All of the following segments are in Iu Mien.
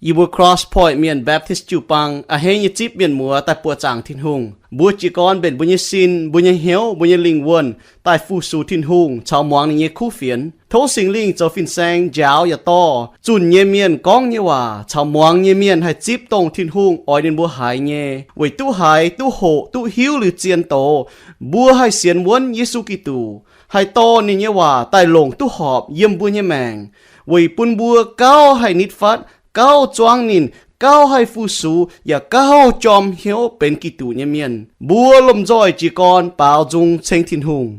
Yie mbuo Cross Point Mienh Baptist jiu-baang a'hneiv nyei zipv mienh muoz daaih buoqc zaangc Tin-Hungh. Mbuo jiez gorn mbenc mbuo nyei sin, mbuo nyei hnyouv, mbuo nyei lingh wuonh daaih fu-sux Tin-Hungh caux muangx ninh nyei kuv fienx. Tov Singx Lingh zoux fin-saeng njaaux yaac dorh zunh nyei mienh gorngv nyei waac caux muangx nyei mienh haih zipv dongh Tin-Hungh oix ninh mbuo haiz nyei, weic duqv haiz, duqv hoqc, duqv hiuv liuz zien doz, mbuo haih sienx wuonv Yesu Giduc, haih dorh ninh nyei waac daaih longc duqv horpc yiem mbuo nyei maengc, weic bun mbuo gauh haih nitv fatv, gauh zuangv ninh, gauh haih fu-sux, yaac gauh jorm hnyouv benx Giduc nyei mienh. Mbuo lomh nzoih jiez gorn baaux nzung ceng Tin-Hungh.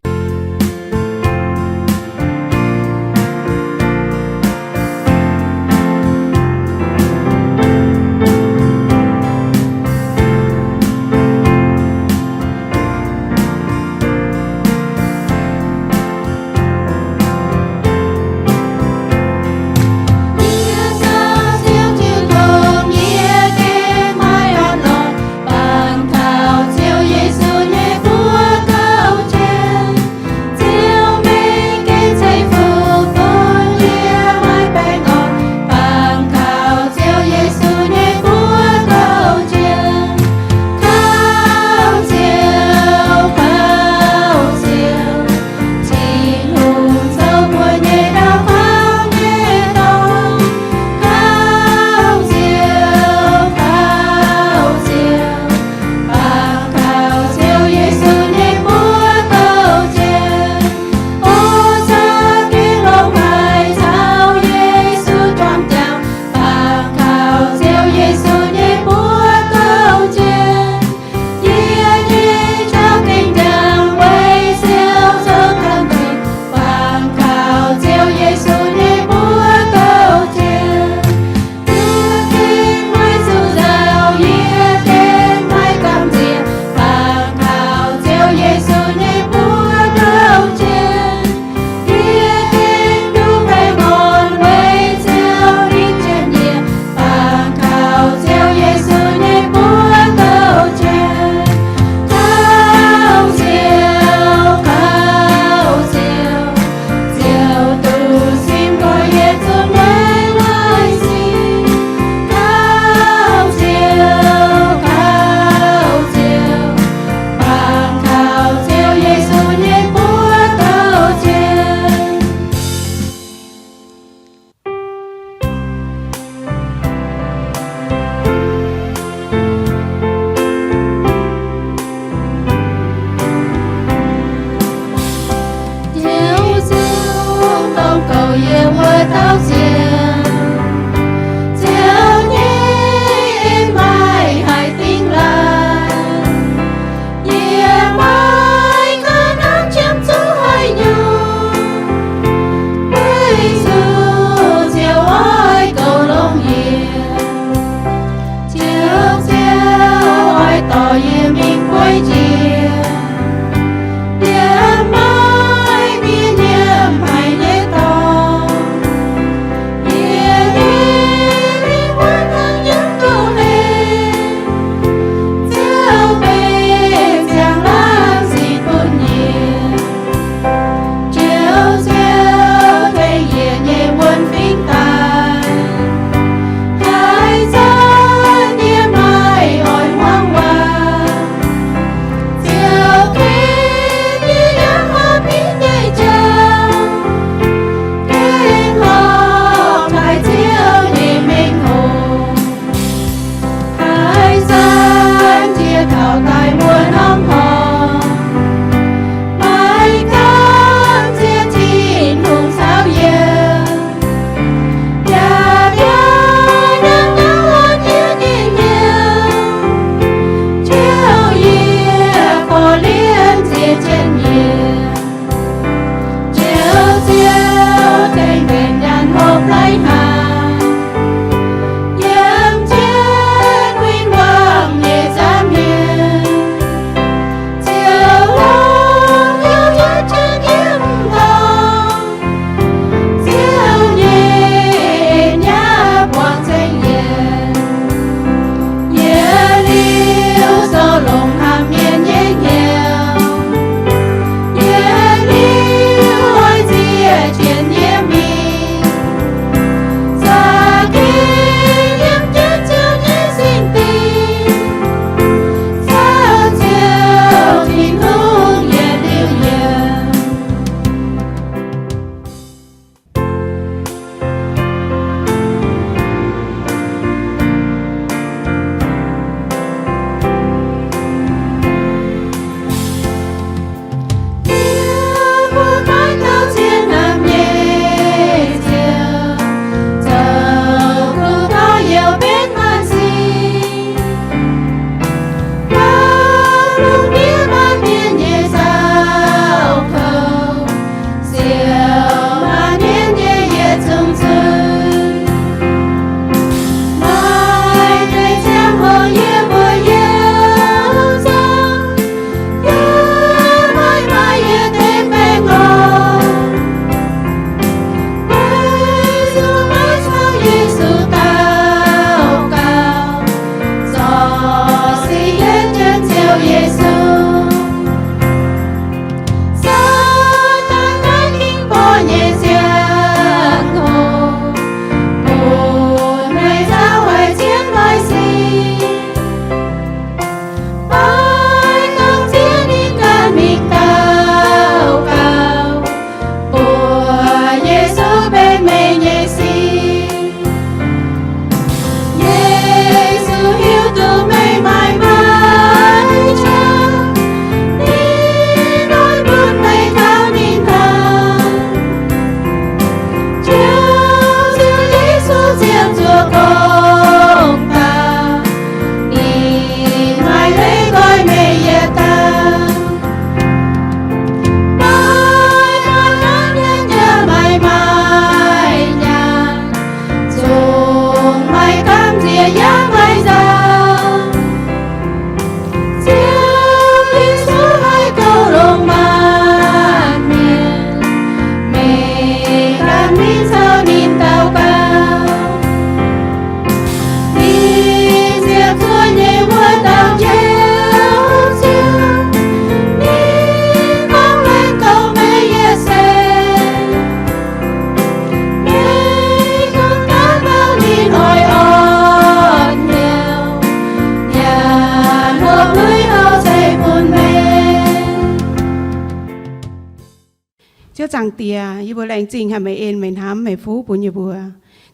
Zaangc Diex, yie mbuo laengz zingh haic meih en meih hnamv meih fuqv bun yie mbuo.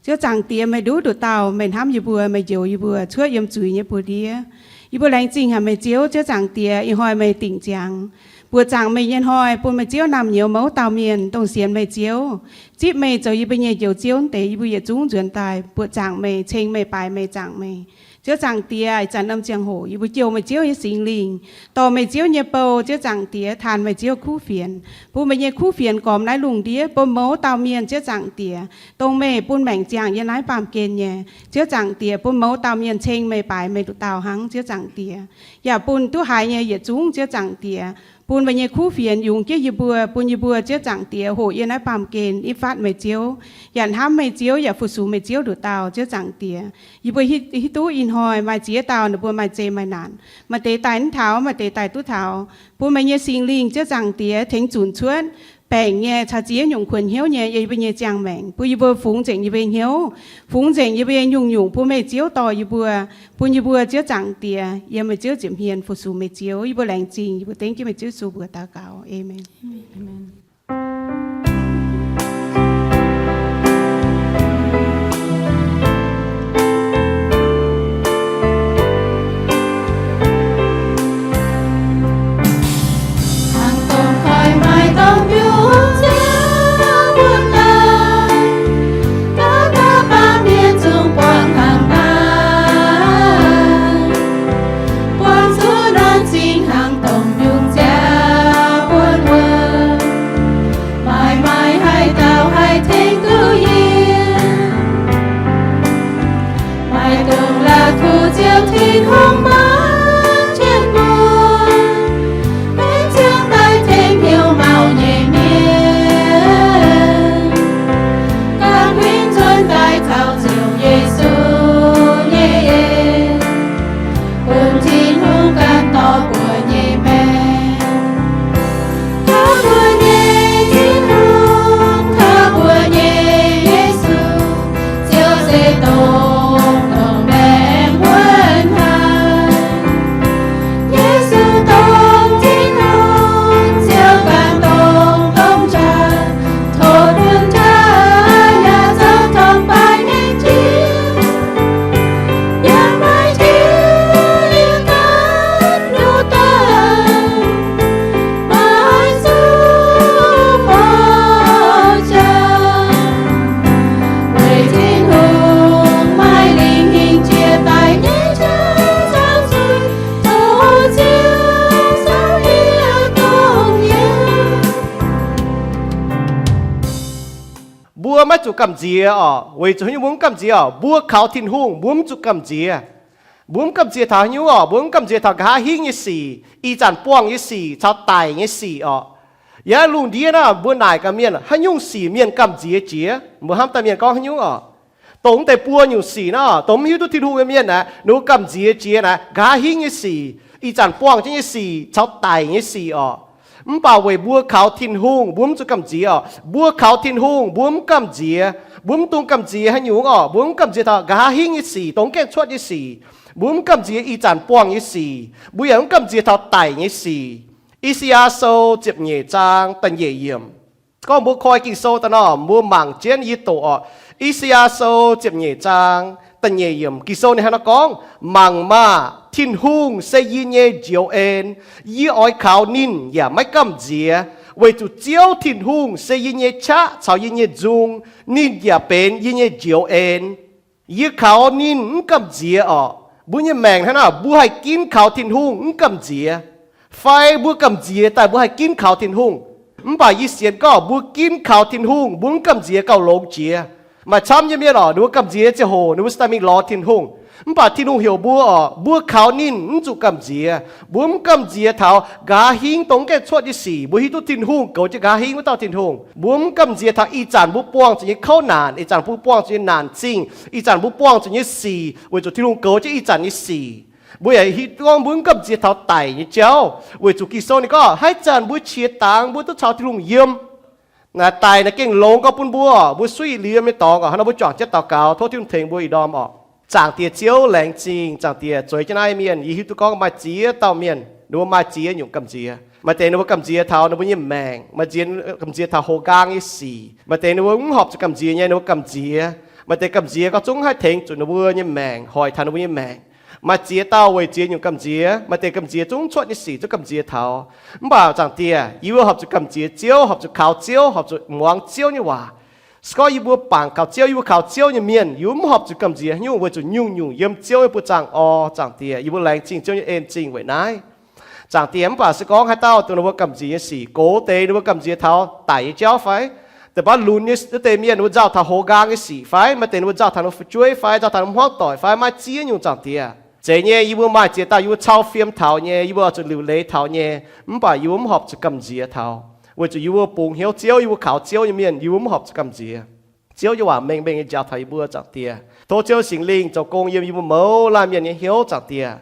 Ziouv Zaangc Diex, meih nduqc nduqc dauh, meih hnamv yie mbuo, meih njoux yie mbuo cuotv yiem zuiz nyei buoz-ndiev. Yie mbuo laengz zingh haic meih Ziouv, Ziouv Zaangc Diex, ih hnoi meih dingc ziangx. Buoqc zaangc meih nyei hnoi bun meih Ziouv naamh nyouz mouz dauh mienh dongh sienx meih Ziouv, zipv meih zoux yie mbuo nyei Njoux Ziouv deix, yie mbuo yietc zungv nzuonx daaih buoqc zaangc meih, ceng meih, baaix meih, zaangc meih. Ziouv Zaangc Diex, ih zanc norm ziangh hoc yie mbuo jouh meih Ziouv nyei Singx Lingh, dorh meih Ziouv nyei bou, Ziouv Zaangc Diex, taanx meih Ziouv kuv fienx, bun meih nyei kuv fienx gormx naaiv lungh ndiev, bun mouz dauh mienh, Ziouv Zaangc Diex, dongh meih bun maengc ziangh yiem naaiv baamh gen nyei, Ziouv Zaangc Diex, bun mouz dauh mienh ceng meih, baaix meih nduqc dauh hnangv, Ziouv Zaangc Diex. Yaac bun duqv haiz nyei yietc zungv, Ziouv Zaangc Diex, bun meih nyei kuv fienx yungz jienv yie mbuo, bun yie mbuo, Ziouv Zaangc Diex, hoqc yiem naaiv baamh gen nyei fatv meih Ziouv, yaac hnamv meih Ziouv, yaac fu-sux meih Ziouv nduqc dauh, Ziouv Zaangc Diex. Yie mbuo hiuv duqv ih hnoi maaih ziex dauh ninh mbuo maaih zeqc maaih naanc, maaih deix daaih mv taux, maaih deix daaih duqv taux, bun meih nyei Singx Lingh, Ziouv Zaangc Diex, tengx zunc cuotv baengc nyei caux ziex nyungc kuonx hnyouv nyei yiem yie mbuo nyei ziangh maengc, bun yie mbuo fungx nzengc yie mbuo nyei hnyouv, fungx nzengc yie mbuo nyei nyungc-nyungc, bun meih Ziouv dorh yie mbuo, bun yie mbuo, Ziouv Zaangc Diex, yiem meih Ziouv ziepc hmien fu-sux meih Ziouv. Yie mbuo laengz zingh, yie mbuo dengv jienv meih Ziouv Yesu mbuox daux gaux. Aamen. Maaih maaih haaix dauh haih tengx duqv yie? Maaih dongh la'kuqv Ziouv Tin-Hungh maiv jienv mbuo, maiv ziangh daaih tengx hnyouv mauh nyei mienh, ganh huingx nzuonx daaih caux Ziouv Yesu nyei en, bun Tin-Hungh ganh dorh mbuo nyei maengc. Taux mbuo nyei Tin-Hungh, taux mbuo nyei Yesu, Ziouv se dongh, dongh maengc wuov haaix. Yesu dongh Tin-Hungh, Ziouv ganh dongh domh jaax, tov bun jaax yaac zoux torngv baaix nyei jiex, yaac maiv jiex liuz ganh nduqc dauh. Maiv zuqc borqv jaax, weic Tin-Hungh maaih lingh hingh jiex daaih nyei jauv zoux zuiz, zoux Ziouv zungv hiuv duqv nyei. Mbuo maiv zuqc gamh nziex oc. Weic zuqc haaix nyungc mbuo mv gamh nziex oc? Mbuo kaux Tin-Hungh, mbuo mv zuqc gamh nziex. Mbuo mv gamh nziex taux haaix nyungc oc? Mbuo mv gamh nziex taux nqa'haav hingv nyei sic, ih zanc buangh nyei sic caux daic nyei sic oc. Yiem lungh ndiev naaiv mbuo naaic gaax mienh, haaix nyungc sic mienh gamh nziex jiex? Mbuo hnamv daaih mienh gorngv haaix nyungc oc? Dongh mv deix buo nyungc sic naaiv, dongh mv hiuv duqv Tin-Hungh nyei mienh naaic, ninh mbuo gamh nziex jiex naaic nqa'haav hingv nyei sic, ih zanc buangh jienv nyei sic caux daic nyei sic oc. Mv baac weic mbuo kaux Tin-Hungh, mbuo mv zuqc gamh nziex oc. Mbuo kaux Tin-Hungh, mbuo mv gamh nziex. Mbuo mv dungx gamh nziex haaix nyungc oc. Mbuo mv gamh nziex taux nqa'haav hingv nyei sic, dongh gaengh cuotv nyei sic. Mbuo mv gamh nziex ih zanc buangh nyei sic. Mbuo yaac mv gamh nziex taux daic nyei sic. I^saa^yaa Sou ziepc nyeic zaang da'nyeic yiemc. Gorngv mbuo koi Ging-Sou daaih nor, mbuo mangc jienv yie doqc oc. I^saa^yaa Sou ziepc nyeic zaang da'nyeic yiemc, Ging-Sou ninh hnangv naaiv gorngv, Mangc maah! Tin-Hungh se yie nyei njoux en. Yie oix kaux ninh yaac maiv gamh nziex, weic zuqc Ziouv Tin-Hungh se yie nyei qaqv caux yie nyei nzung. Ninh yaac benx yie nyei njoux en. Yie kaux ninh mv gamh nziex oc. Mbuo nyei maengc hnangv naaiv, mbuo haih ginv kaux Tin-Hungh mv gamh nziex, fai mbuo gamh nziex daaih mbuo haih ginv kaux Tin-Hungh. Mv baac yie sienx gorngv mbuo ginv kaux Tin-Hungh, mbuo mv gamh nziex gauh longx jiex. Maaih camv nyei mienh oc, ninh mbuo gamh nziex ziangh hoc ninh mbuo se daaih mingh lorz Tin-Hungh. Mv baac Tin-Hungh heuc mbuo oc, mbuo kaux ninh mv zuqc gamh nziex. Mbuo mv gamh nziex taux nqa'haav hingv dongh gaengh cuotv nyei sic. Mbuo hiuv duqv Tin-Hungh goux jienv nqa'haav hingv wuov dauh Tin-Hungh. Mbuo mv gamh nziex taux ih zanc mbuo buangh zuqc nyei kouv naanc, ih zanc mbuo buangh zuqc nyei naanc zingh, ih zanc mbuo buangh zuqc nyei sic, weic zuqc Tin-Hungh goux jienv ih zanc nyei sic. Mbuo yaac hiuv duqv gorngv mbuo mv gamh nziex taux daic nyei jauv, weic zuqc Ging-Sou ninh gorngv haaix zanc mbuo qiex dangx mbuo duqv caux Tin-Hungh yiem. Naaic daic naaic gengh longx gorx bun mbuo, mbuo suiv liuz yiem nyei dorngx oc. Hnangv nor mbuo juangc jienv daux gaux, tov Tin-Hungh tengx mbuo ih ndorm oc. Zaangc Diex Ziouv, laengz zingh Zaangc Diex zueiz jienv naaiv mienh. Yie hiuv duqv gorngv maaih ziex dauh mienh ninh mbuo maaih ziex nyungc gamh nziex. Maaih deix ninh mbuo gamh nziex taux ninh mbuo nyei maengc, maaih deix gamh nziex taux houx nqaang nyei sic. Maaih deix ninh mbuo mv horpc zuqc gamh nziex nyei, ninh mbuo gamh nziex. Maaih deix gamh nziex gauh zungv haih tengx zuqc ninh mbuo nyei maengc, hoic taux ninh mbuo nyei maengc. Maaih ziex dauh weic ziex nyungc gamh nziex, maaih deix gamh nziex zungv cuotv nyei sic zungv gamh nziex taux. Mv baac Zaangc Diex, yie mbuo horpc zuqc gamh nziex Ziouv, horpc zuqc kaux Ziouv, horpc zuqc muangx Ziouv nyei waac. Se gorngv yie mbuo bangc kaux Ziouv, yie mbuo kaux Ziouv nyei mienh, yie mbuo mv horpc zuqc gamh nziex haaix nyungc weic zuqc nyungc-nyungc yiem Ziouv nyei buoqc zaangc orqc. Zaangc Diex, yie mbuo laengz zingh Ziouv nyei en-zingh weic naaiv. Zaangc Diex, mv baac se gorngv haaix dauh dongh ninh mbuo gamh nziex nyei sic, gox deix ninh mbuo gamh nziex taux daic nyei jauv fai, deix baav lunx nyei wuov deix mienh ninh mbuo nzauh taux houx nqaang nyei sic fai, maaih deix ninh mbuo nzauh taux ninh mbuo fu'jueiv fai, nzauh taux ninh mbuo hmuangv doic fai, maaih ziex nyungc, Zaangc Diex. Zeiz nyei, yie mbuo maaih ziex dauh yie mbuo cau fiem taux nyei, yie mbuo zuqc liuc leiz taux nyei, mv baac yie mbuo mv horpc zuqc gamh nziex taux. Weic zuqc yie mbuo bungx hnyouv Ziouv, yie mbuo kaux Ziouv nyei mienh, yie mbuo mv horpc zuqc gamh nziex. Ziouv nyei waac mengh mengh nyei njaaux taux yie mbuo, Zaangc Diex. Tov Ziouv Singx Lingh zoux gong yiem yie mbuo mouz laanh mienh nyei hnyouv, Zaangc Diex.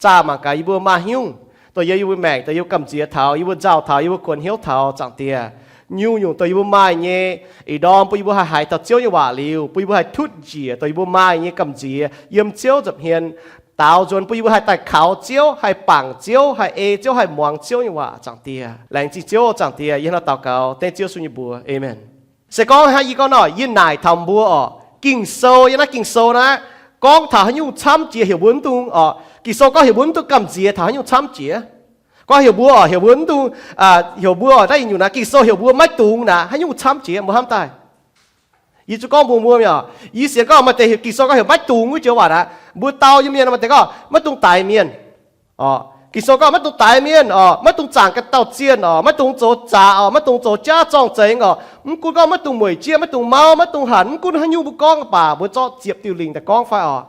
Zaah mangc gaax yie mbuo maaih haaix nyungc dongh yiem yie mbuo maengc dongh yie mbuo gamh nziex taux, yie mbuo nzauh taux, yie mbuo kuonx hnyouv taux, Zaangc Diex. Nyungc-nyungc dongh yie mbuo maaih nyei, ih ndorm bun yie mbuo haih haiz taux Ziouv nyei waac liuz, bun yie mbuo haih tutv njiec dongh yie mbuo maaih nyei gamh nziex yiem Ziouv nza'hmien, daaux nzuonx bun yie mbuo haih daaih kaux Ziouv, haih bangc Ziouv, haih ei Ziouv, haih muangx Ziouv nyei waac, Zaangc Diex. Laengz zingh Ziouv, Zaangc Diex. Yie hnangv naaiv daux gaux dengv Ziouv Yesu nyei mbuox, aamen. Se gorngv hnangv yie gorngv nor, yie naaic taux mbuo orqc, Ging-Sou, yiem naaiv Ging-Sou naaiv gorngv taux haaix nyungc camv jiex heuc mbuo mv dungx orqc? Ging-Sou gorngv heuc mbuo mv dungx gamh nziex taux haaix nyungc camv jiex? Gorngv heuc mbuo orqc, heuc mbuo mv dungx, heuc mbuo orqc, naaiv yietc nyungc naaic, Ging-Sou heuc mbuo maiv dungx naaic, haaix nyungc camv jiex? Mbuo hnamv daaih. Yie zuqc gorngv mbuox mbuo mi'aqv, yie sienx gorngv maaih deix Ging-Sou gorngv heuc maiv dungx wuov joux waac naaic, mbuo dau nyei mienh maaih deix gorngv maiv dungx daix mienh. Ging-Sou gorngv maiv dungx daix mienh orqc, maiv dungx zaangc ganh dauh zienh orqc, maiv dungx zoux zaqc orqc, maiv dungx zoux jaav zorng-zengx orqc. Mv gunv gorngv maiv dungx mueic jieqv, maiv dungx mauv, maiv dungx hanc, mv gunv haaix nyungc mbuo gorngv baac mbuo zorqv ziepc diuh lingc daaih gorngv fai orqc,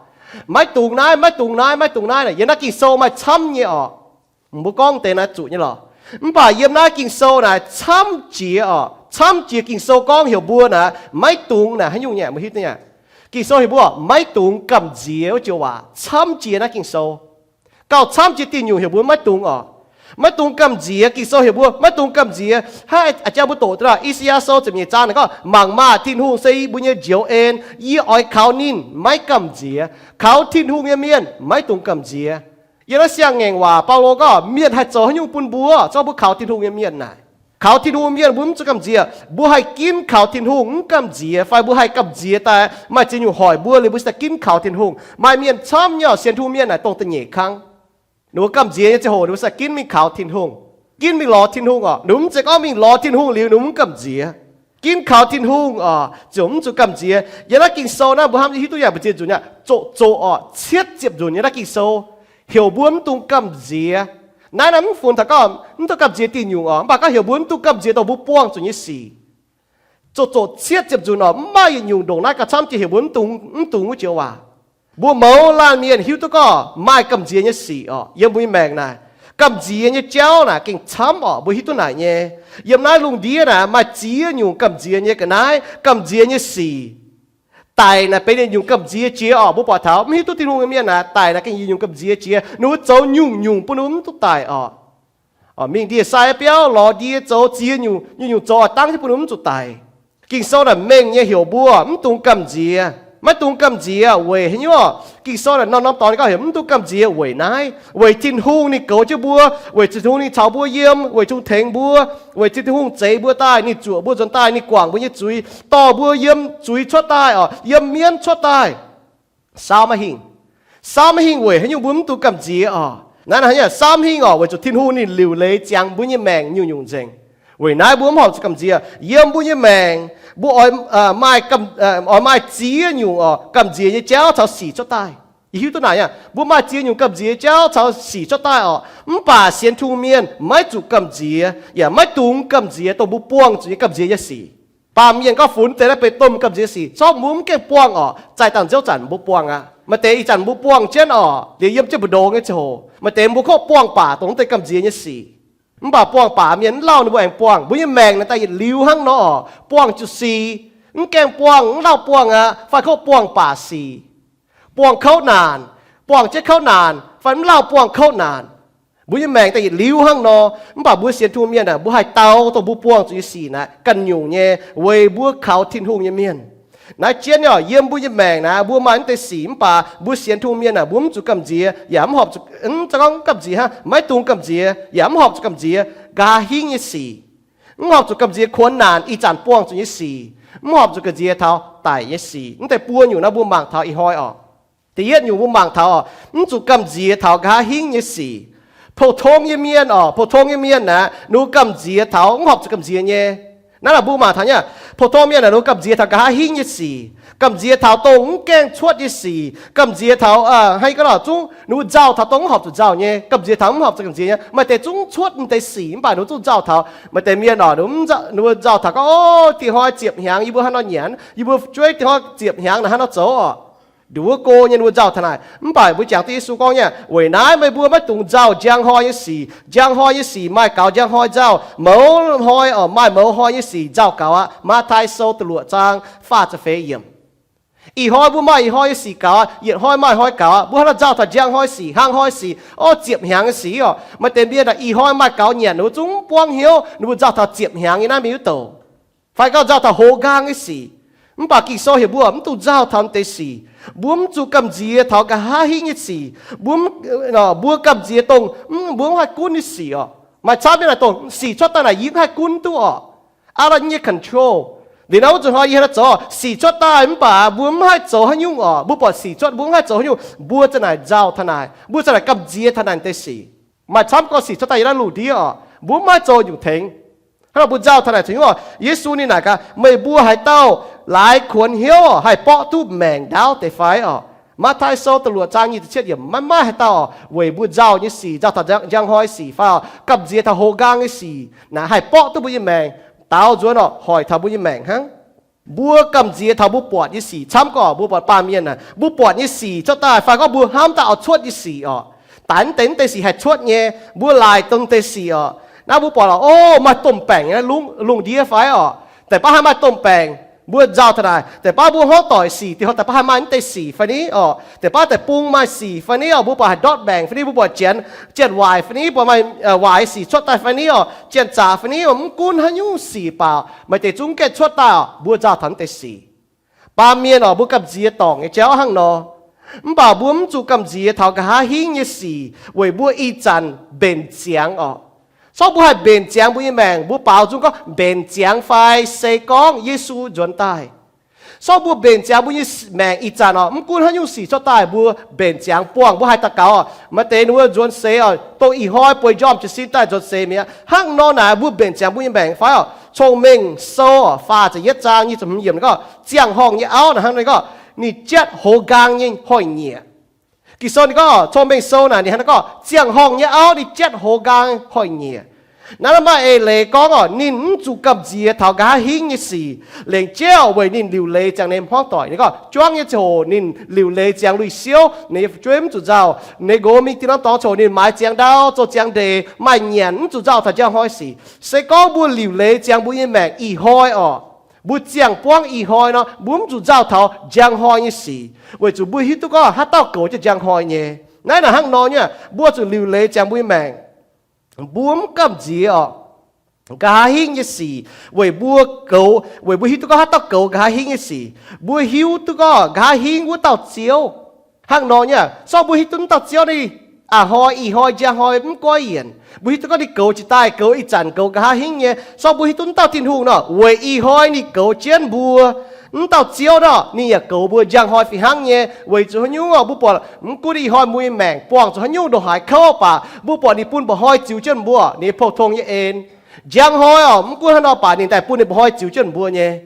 maiv dungx naaiv, maiv dungx naaiv, maiv dungx naaiv naaic, yiem naaiv Ging-Sou maaih camv nyei orqc. Mbuo gorngv deix naaiv zuqc nyei lorqc. Mv baac yiem naaiv Ging-Sou naaic camv jiex orqc, camv jiex Ging-Sou gorngv heuc mbuo naaic maiv dungx naaic haaix nyungc nyei, mbuo hiuv duqv nyei. Ging-Sou heuc mbuo maiv dungx gamh nziex wuov joux waac camv jiex naaiv Ging-Sou. Gauh camv jiex diuh nyungc heuc mbuo maiv dungx orqc. Maiv dungx gamh nziex, Ging-Sou heuc mbuo maiv dungx gamh nziex. Hnangv a'jang mbuo doqc daaih I^saa^yaa Sou ziepc nyeic zaang naaic gorngv, mangc maah! Tin-Hungh se mbuo nyei njoux en. Yie oix kaux ninh maiv gamh nziex. Kaux Tin-Hungh nyei mienh maiv dungx gamh nziex. Yiem naaiv siang-ngaengc waac Baulo gorngv mienh haih zoux haaix nyungc bun mbuo, se gorngv mbuo kaux Tin-Hungh nyei mienh naaic. Kaux Tin-Hungh mienh mbuo mv zuqc gamh nziex. Mbuo haih ginv kaux Tin-Hungh mv gamh nziex fai mbuo haih gamh nziex daaih maaih ziex nyungc hoic mbuo liuz mbuo cingx daaih ginv kaux Tin-Hungh. Maaih mienh camv nyei orqc, sienx Tin-Hungh mienh naaic dongh da'nyeic kang. Ninh mbuo gamh nziex nyei ziangh hoc ninh mbuo cingx daaih ginv mingh kaux Tin-Hungh, ginv mingh lorz Tin-Hungh orqc. Ninh mbuo mv zeiz gorngv mingh lorz Tin-Hungh liuz ninh mbuo mv gamh nziex. Ginv kaux Tin-Hungh orqc, ziouc mv zuqc gamh nziex. Yiem naaiv Ging-Sou naaiv mbuo hnamv hiuv duqv yaac mbu'ziex nzunc nyei, zoqc zoqc orqc, cietv ziepc nzunc yiem naaiv Ging-Sou heuc mbuo mv dungx gamh nziex. Naaiv naaiv mv funx taux gorngv mv dungx gamh nziex diuh nyungc orqc, mv baac gorngv heuc mbuo mv dungx gamh nziex dongh mbuo buangh zuqc nyei sic. Zoqc zoqc cietv ziepc nzunc orqc, mv maaih yietc nyungc ndongc naaiv gauh camv jiex heuc mbuo mv dungx, mv dungx wuov joux waac. Mbuo mouz laanh mienh hiuv duqv gorngv maaih gamh nziex nyei sic orqc. Yiem mbuo nyei maengc naaic, gamh nziex nyei jauv naaic gengh camv orqc. Mbuo hiuv duqv naaic nyei. Yiem naaiv lungh ndiev naaic maaih ziex nyungc gamh nziex nyei ga'naaiv. Gamh nziex nyei sic, daic naaic benx yietc nyungc gamh nziex jiex orqc. Mbuo buatc taux mv hiuv duqv Tin-Hungh nyei mienh naaic, daic naaic gengh yietc nyungc gamh nziex jiex. Ninh mbuo zoux nyungc-nyungc bun ninh mbuo mv duqv daic orqc. Mingh ndie-sai biauv, lorz ndie, zoux ziex nyungc, nyungc-nyungc zoux oix dangv jienv bun ninh mbuo mv zuqc daic. Ging-Sou naaic mengh nyei heuc mbuo mv dungx gamh nziex. Maiv dungx gamh nziex weic haaix nyungc? Ging-Sou naaic norm-norm dorngx ninh gorngv heuc mv dungx gamh nziex weic naaiv, weic Tin-Hungh ninh goux jienv mbuo, weic Tin-Hungh ninh caux mbuo yiem, weic Tin-Hungh tengx mbuo, weic Tin-Hungh zeix mbuo daaih, ninh zuoqc mbuo nzuonx daaih, ninh guangc mbuo nyei zuiz, dorh mbuo yiem zuiz cuotv daaih orqc, yiem mienv cuotv daaih. Saauv maiv hingh. Saauv maiv hingh weic haaix nyungc mbuo mv dungx gamh nziex orqc? Naaiv naaic, saauv maiv hingh orqc, weic zuqc Tin-Hungh ninh liuc leiz ziangx mbuo nyei maengc nyungc-nyungc nzengc. Weic naaiv mbuo mv horpc zuqc gamh nziex. Yiem mbuo nyei maengc, mbuo oix maaih, oix maaih ziex nyungc orqc, gamh nziex nyei jauv caux sic cuotv daaih. Yie hiuv duqv naaic aqv, mbuo maaih ziex nyungc gamh nziex jauv caux sic cuotv daaih orqc. Mv baac sienx Tin-Hungh mienh maiv zuqc gamh nziex, yaac maiv dungx gamh nziex dongh mbuo buangh zuqc nyei gamh nziex nyei sic. Baamh mienh gorngv funx deix naaiv benx domh gamh nziex sic, zorqv mbuo mv gaengh buangh orqc. Zaih dangh nziouv zanc mbuo buangh aqv. Maaih deix ih zanc mbuo buangh jienv orqc, liuz yiem jienv mbu'ndongx nyei ziangh hoc, maaih deix mbuo kov buangh baac dongh mv deix gamh nziex nyei sic. Mv baac buangh baac mienh mv lauh ninh mbuo aengx buangh. Mbuo nyei maengc naaic daaih yietc liuz hnangv nor orqc, buangh zuqc sic, mv gaengh buangh, mv lauh buangh aqv, fai kov buangh baac sic. Buangh kouv naanc, buangh jienv kouv naanc, fai mv lauh buangh kouv naanc. Mbuo nyei maengc daaih yietc liuz hnangv nor. Mv baac mbuo sienx Tin-Hungh mienh aah, mbuo haih dau dongh mbuo buangh zuqc nyei sic naaic ganh nyungc nyei, weic mbuo kaux Tin-Hungh nyei mienh. Naaiv jienv nyei orqc, yiem mbuo nyei maengc naaic mbuo maaih mv deix sic, mv baac mbuo sienx Tin-Hungh mienh aah, mbuo mv zuqc gamh nziex, yaac mv horpc zuqc, mv za'gorngv gamh nziex hnangv, maiv dungx gamh nziex, yaac mv horpc zuqc gamh nziex. nqa'haav hingv nyei sic, mv horpc zuqc gamh nziex kuonx naanc ih zanc buangh zuqc nyei sic, mv horpc zuqc gamh nziex taux daic nyei sic. Mv deix buo nyungc naaiv mbuo mangc taux ih hnoi oc. Da'yietv nyungc mbuo mangc taux oc, mv zuqc gamh nziex taux nqa'haav hingv nyei sic. Pou-tong nyei mienh oc, pou-tong nyei mienh naaic ninh mbuo gamh nziex taux mv horpc zuqc gamh nziex nyei. Naaiv naaic mbuo mangc taux nyei, pou-tong mienh naaic ninh mbuo gamh nziex taux nqa'haav hingv nyei sic, gamh nziex taux dongh mv gaengh cuotv nyei sic, gamh nziex taux, hnangv gorngv lorqc, zungv ninh mbuo nzauh taux dongh mv horpc zuqc nzauh nyei, gamh nziex taux mv horpc zuqc gamh nziex nyei. Maaih deix zungv cuotv deix sic mv baac ninh mbuo zungv nzauh taux. Maaih deix mienh oc, ninh mbuo nzauh taux gorngv, O, dieh hnoi ziepc hnyangx yie mbuo hnangv nor nyanc, yie mbuo jueiv dieh hnoi ziepc hnyangx naaic hnangv nor zoux oc. Nduov go nyei ninh mbuo nzauh taux naaic. Mv baac mbuo jangx duqv Yesu gorngv nyei, Weic naaiv meih mbuo maiv dungx nzauh njang hnoi nyei sic. Njang hnoi nyei sic maaih gaux njang hnoi nzauh, mouz hnoi oc maaih mouz hnoi nyei sic nzauh gaux aqv. Matv^taai Sou da'luoqc zaang faah ziepc feix yiemc. Ih hnoi mbuo maaih ih hnoi nyei sic gaux, yietc hnoi maaih hnoi gaux. Mbuo hnangv nor nzauh taux njang hnoi sic, hnangv hnoi sic, o, ziepc hnyangx nyei sic oc. Maaih deix mienh ih hnoi maaih gaux nyanc, ninh mbuo zungv mv buangv hnyouv, ninh mbuo nzauh taux ziepc hnyangx nyei naaiv mingh wuov douc. Fai gorngv nzauh taux houc nqaang nyei sic. Mv baac Ging-Sou heuc mbuo mv dungx nzauh taux naaiv deix sic. Mbuo mv zuqc gamh nziex taux nqa'haav hingv nyei sic. Mbuo, mbuo gamh nziex dongh mbuo mv haih gunv nyei sic oc. Maaih camv nyei naaic dongh sic cuotv daaih naaic yie mv haih gunv duqv oc. Out of nyei control. Liuz nor wuov nzunc hnoi yie hnangv nor zoux, sic cuotv daaih mv baac mbuo mv haih zoux haaix nyungc oc. Mbuo buatc sic cuotv mbuo mv haih zoux haaix nyungc, mbuo za'naaic nzauh taux naaic, mbuo za'naaic gamh nziex taux naaic deix sic. Maaih camv gorngv sic cuotv daaih yiem naaiv lungh ndiev oc, mbuo mv haih zoux nyungc tengx. Hnangv nor mbuo nzauh taux naaic caux nyungc oc, Yesu ninh naaic gaax, Meih mbuo haaix dauh laaix kuonx hnyouv haih borqv duqv maengc ndaauv deix fai oc? Matv^taai Sou da'luoqc zaang nyic ziepc cietv yiemc, maiv maaih haaix dauh oc, weic mbuo nzauh nyei sic, nzauh taux njang hnoi sic fai oc, gamh nziex taux houc nqaang nyei sic naaic haih borqv duqv mbuo nyei maengc, daaux nzuonx oc, hoic taux mbuo nyei maengc hnangv. Mbuo gamh nziex taux mbuo buatc nyei sic camv gorngv mbuo buatc baamh mienh aah, mbuo buatc nyei sic cuotv daaih fai gorngv mbuo hnamv daaih oix cuotv nyei sic oc. Daaih mv deix, mv deix sic haih cuotv nyei, mbuo laaic dongh deix sic oc. Naaiv mbuo buatc oc, o, maaih domh baengc nyei lungh ndiev fai oc. Deix baav haih maaih domh baengc, mbuo nzauh taux naaic, deix baav mbuo hmuangv doic sic, deix baav haih maaih mv deix sic fai ni oc. Deix baav deic-bung maaih sic fai ni oc, mbuo buatc haih ndortv maengc fai ni, mbuo buatc janx, janx waaic fai ni, buatc maaih waaic sic cuotv daaih fai ni oc, janx zaqc fai ni oc, mv gunv haaix nyungc sic baac maaih deix zungv gaengh cuotv daaih oc, mbuo nzauh taux mv deix sic. Baamh mienh oc, mbuo gamh nziex dorngc nyei jauv hnangv nor. Mv baac mbuo mv zuqc gamh nziex taux nqa'haav hingv nyei sic weic mbuo ih zanc mbenc ziangx oc. Sortv mbuo haih mbenc ziangx mbuo nyei maengc, mbuo baaux nzung gorngv mbenc ziangx fai se gorngv Yesu nzuonx daaih. Sortv mbuo mbenc ziangx mbuo nyei maengc ih zanc oc, mv gunv haaix nyungc sic cuotv daaih, mbuo mbenc ziangx buangh, mbuo haih daux gaux oc. Maaih deix ninh mbuo nzuonx seix oc, dongh ih hnoi bueix njormh jiez sin daaih nzuonx seix mi'aqv. Hnangv nor naaic mbuo mbenc ziangx mbuo nyei maengc fai oc. Cong-Mengh Sou faah ziepc yietv zaang nyic ziepc hmz yiemc gorngv, ziangh horngh nyei auv naaic hnangv nor gorngv, ninh jatv hoz nqaang nyei hnoi-nyieqc. Ging-Sou ninh gorngv, Cong-Mengh Sou naaic ninh hnangv nor gorngv, ziangh horngh nyei auv ninh jatv hoz nqaang hnoi-nyieqc. Naaiv maaih eix leiz gorngv oc, ninh mv zuqc gamh nziex taux nqa'haav hingv nyei sic. Lengc jeiv weic ninh liuc leiz ziangx ninh hmuangv doic. Ninh gorngv juangv nyei ziangh hoc ninh liuc leiz ziangx lui-siouv, ninh nyei fu'jueiv mv zuqc nzauh. Ninh nqox mingh dieh norm dorngx ziangh hoc ninh maaiz ziangx ndau, zoux ziangx ndeic, maaih nyanc, mv zuqc nzauh taux njang hnoi sic. Se gorngv mbuo liuc leiz ziangx mbuo nyei maengc ih hnoi oc, mbuo ziangh buangv ih hnoi nor, mbuo mv zuqc nzauh taux njang hnoi nyei sic, weic zuqc mbuo hiuv duqv gorngv haaix dauh goux jienv njang hnoi nyei. Naaiv naaic hnangv nor nyei, mbuo zuqc liuc leiz ziangx mbuo nyei maengc. Mbuo mv gamh nziex oc, nqa'haav hingv nyei sic, weic mbuo goux, weic mbuo hiuv duqv gorngv haaix dauh goux nqa'haav hingv nyei sic. Mbuo hiuv duqv gorngv nqa'haav hingv wuov dauh Ziouv. Hnangv nor nyei, sortv mbuo hiuv duqv wuov dauh Ziouv ninh a'hnoi, ih hnoi, njang hnoi mv goiv yienc. Mbuo hiuv duqv gorngv ninh goux jiex daaih, goux ih zanc, goux nqa'haav hingv nyei. Sortv mbuo hiuv duqv wuov dauh Tin-Hungh nor, weic ih hnoi ninh goux jienv mbuo. Wuov dauh Ziouv nor, ninh yaac goux mbuo njang hnoi fih hnangv nyei. Weic zuqc haaix nyungc oc, mbuo buatc mv gunv ih hnoi mbuo nyei maengc buangh zuqc haaix nyungc ndongc haaix kouv baac, mbuo buatc ninh bun mba'hnoi ziux jienv mbuo, ninh pou-tong nyei en. Njang hnoi oc, mv gunv haaix nor baac ninh daaih bun ninh mba'hnoi ziux jienv mbuo nyei.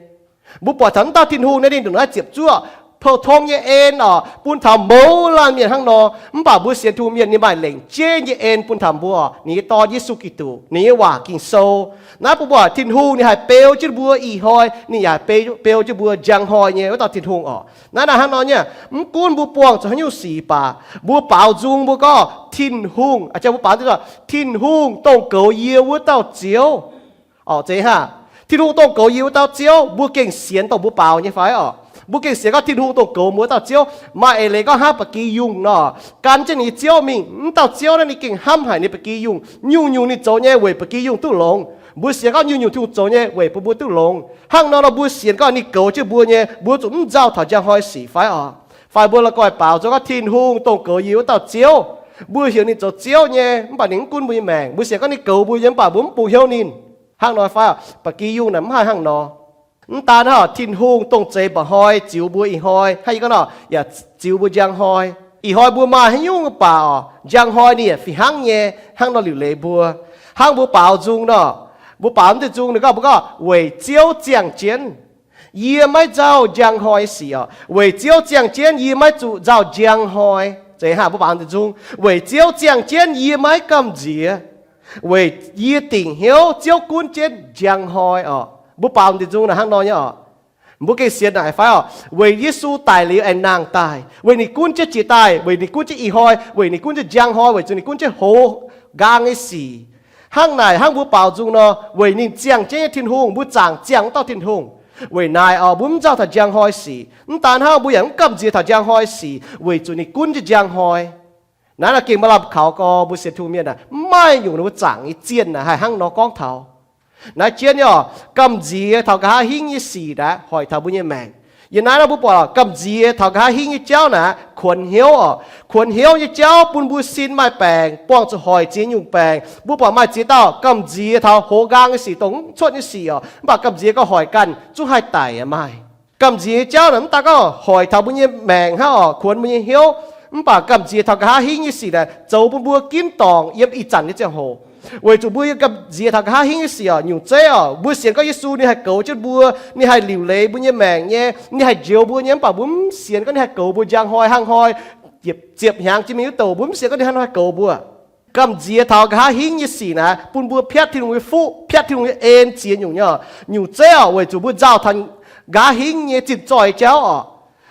Mbuo buatc taux wuov dauh Tin-Hungh naaiv ninh ndongc naaiv ziepc zuoqv pou-tong nyei en oc, bun taux mouz laanh mienh hnangv nor. Mv baac mbuo sienx Tin-Hungh mienh ninh maaih lengc jeiv nyei en bun taux mbuo, ninh nyei Dorn Yesu Giduc, ninh nyei waac Ging-Sou. Naaiv mbuo buatc Tin-Hungh ninh haih beu jienv mbuo ih hnoi, ninh yaac beu jienv mbuo njang hnoi nyei wuov dauh Tin-Hungh oc. Naaiv naaic hnangv nor nyei, mv gunv mbuo buangh zuqc haaix nyungc sic baac, mbuo baaux nzung mbuo gorngv Tin-Hungh, mbuo baaux, Tin-Hungh dongh goux yie wuov dauh Ziouv. Oc, zeiz hnangv. Tin-Hungh dongh goux yie wuov dauh Ziouv, mbuo gengh sienx dongh mbuo baaux nyei fai oc? Mbuo gengh sienx gorngv Tin-Hungh dongh goux mbuo wuov dauh Ziouv. Maaih eix leiz gorngv hnangv ba'gi yungh nor, gan jienv ninh nyei ziouv mingh, wuov dauh Ziouv naaiv ninh gengh hnamv haic ninh ba'gi yungh. Nyungc-nyungc ninh zoux nyei weic ba'gi yungh duqv longx. Mbuo sienx gorngv nyungc-nyungc Tin-Hungh zoux nyei weic bun mbuo duqv longx. Hnangv nor nor mbuo sienx gorngv ninh goux jienv mbuo nyei, mbuo zuqc mv nzauh taux njang hnoi sic fai oc? Fai mbuo la'guaih baaux nzung gorngv Tin-Hungh dongh goux yie wuov dauh Ziouv. Mbuo heuc ninh zoux Ziouv nyei, mv baac ninh mv gunv mbuo nyei maengc. Mbuo sienx gorngv ninh goux mbuo nyei, mv baac mbuo mv bungx hnyouv ninh. Hnangv nor fai? Mv baac gi yungh naaic mv haih hnangv nor. Mv daan hnangv, Tin-Hungh dongh zeix mba'hnoi ziux mbuo ih hnoi, hnangv yie gorngv nor, yaac ziux mbuo njang hnoi. Ih hnoi mbuo maaih haaix nyungc mv baac oc, njang hnoi ninh yaac fih hnangv nyei hnangv nor liuc leiz mbuo. Hnangv mbuo baaux nzung nor, mbuo baaux deix nzung ninh gorngv, mbuo gorngv, weic Ziouv ziangh jienv yie maiv nzauh njang hnoi sic oc. Weic Ziouv ziangh jienv yie maiv zuqc nzauh njang hnoi. Zeiz hnangv mbuo baaux deix nzung, weic Ziouv ziangh jienv yie maiv gamh nziex, weic yie dingc hnyouv Ziouv gunv jienv njang hnoi oc. Mbuo baaux deix nzung naaic hnangv nor nyei oc. Mbuo gengh sienx naaic fai oc? Weic Yesu daic liuz aengx nangh daaih, weic ninh gunv jienv jiex daaih, weic ninh gunv jienv ih hnoi, weic ninh gunv jienv njang hnoi, weic zuqc ninh gunv jienv hoz nqaang nyei sic. Hnangv naaic hnangv mbuo baaux nzung nor, weic ninh ziangh jienv nyei Tin-Hungh, mbuo zaangc ziangh wuov dauh Tin-Hungh. Weic naaic oc, mbuo mv nzauh taux njang hnoi sic. Mv daan hnangv, mbuo yaac mv gamh nziex taux njang hnoi sic, weic zuqc ninh gunv jienv njang hnoi. Naaiv nor gengh maaih lamh kaux gorx mbuo sienx Tin-Hungh mienh aah, mv maaih nyungc ninh mbuo zaangc nyei zienh naaic haih hnangv nor gorngv taux. Naaiv jienv nyei oc, gamh nziex taux nqa'haav hingv nyei sic naaic hoic taux mbuo nyei maengc. Yiem naaiv nor mbuo buatc gamh nziex taux nqa'haav hingv nyei jauv naaic kuonx hnyouv oc. Kuonx hnyouv nyei jauv bun mbuo sin maaih baengc, buangh zuqc hoic ziex nyungc baengc. Mbuo buatc maaih ziex dauh gamh nziex taux hoz nqaang nyei sic, dongh mv cuotv nyei sic oc, mv baac gamh nziex gauh hoic ganh zungv haih daic aqv. Maaih gamh nziex nyei jauv naaic mv daan gorngv hoic taux mbuo nyei maengc hnangv oc, kuonx mbuo nyei hnyouv, mv baac gamh nziex taux nqa'haav hingv nyei sic naaic zoux bun mbuo ginv dorngc yiem ih zanc nyei ziangh hoc. Weic zuqc mbuo yiem gamh nziex taux nqa'haav hingv nyei sic oc, nyungc zeiv oc, mbuo sienx gorngv Yesu ninh haih goux jienv mbuo, ninh haih liuc leiz mbuo nyei maengc nyei, ninh haih njoux mbuo nyei, mv baac mbuo mv sienx gorngv ninh haih goux mbuo njang hnoi hnangv hnoi, ziepc hnyangx jiex mingh wuov douc, mbuo mv sienx gorngv ninh hnangv hnoi haih goux mbuo. Gamh nziex taux nqa'haav hingv nyei sic naaic bun mbuo piatv Tin-Hungh nyei fuqv, piatv Tin-Hungh nyei en ziex nyungc nyei oc. Nyungc zeiv oc, weic zuqc mbuo nzauh taux nqa'haav hingv nyei zinh zoih nyei jauv oc.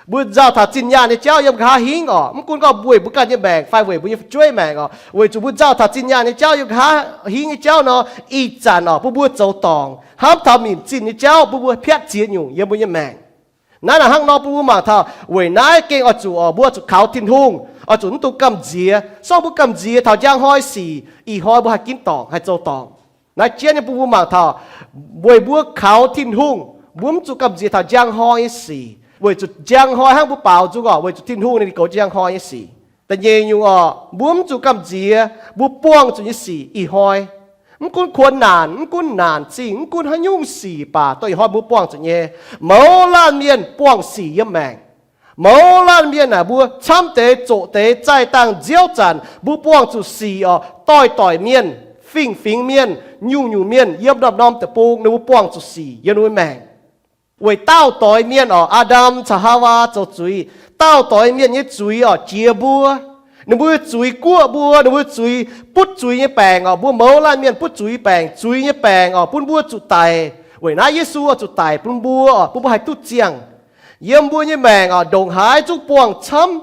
Mbuo nzauh taux zinh nyaanh nyei jauv yiem nqa'haav hingv oc, mv gunv gorngv weic mbuo ganh nyei maengc fai weic mbuo nyei fu'jueiv maengc oc. Weic zuqc mbuo nzauh taux zinh nyaanh nyei jauv yiem nqa'haav hingv nyei jauv nor, ih zanc oc bun mbuo zoux dorngc, hnamv taux minc zinh nyei jauv bun mbuo piatv ziex nyungc yiem mbuo nyei maengc. Naaiv naaic hnangv nor bun mbuo mangc taux weic naaiv gengh oix zuqc oc, mbuo oix zuqc kaux Tin-Hungh, oix zuqc mv dungx gamh nziex. Se gorngv mbuo gamh nziex taux njang hnoi sic, ih hnoi mbuo haih ginv dorngc, haih zoux dorngc. Naaiv jienv nyei bun mbuo mangc taux weic mbuo kaux Tin-Hungh, mbuo mv zuqc gamh nziex taux njang hnoi nyei sic, weic zuqc njang hnoi hnangv mbuo baaux nzung oc, weic zuqc Tin-Hungh ninh goux njang hnoi nyei sic. Da'nyeic nyungc oc, mbuo mv zuqc gamh nziex mbuo buangh zuqc nyei sic ih hnoi. Mv gunv kuonx naanc, mv gunv naanc zingh, mv gunv haaix nyungc sic baac dongh ih hnoi mbuo buangh zuqc nyei. Mouz laanh mienh buangh sic yiem maengc. Mouz laanh mienh aah, mbuo camv deix zoqc deix zaih dangh nziouv zanc mbuo buangh zuqc sic oc, doix-doix mienh, fingx-fingx mienh, nyungc-nyungc mienh, yiem norm-norm deic-bung ninh mbuo buangh zuqc sic yiem ninh mbuo maengc. Weic daauh doix mienh oc, Aa^ndam caux Haawaa zoux zuiz, daauh doix mienh nyei zuiz oc jiex mbuo. Ninh mbuo zuiz guoqv mbuo, ninh mbuo zuiz butv zuiz nyei baengc oc, mbuo mouz laanh mienh butv zuiz baengc, zuiz nyei baengc oc bun mbuo zuqc daic. Weic naaiv Yesu oix zuqc daic bun mbuo oc, bun mbuo haih duqv ziangh. Yiem mbuo nyei maengc oc, ndongc haaix zungv buangh camv.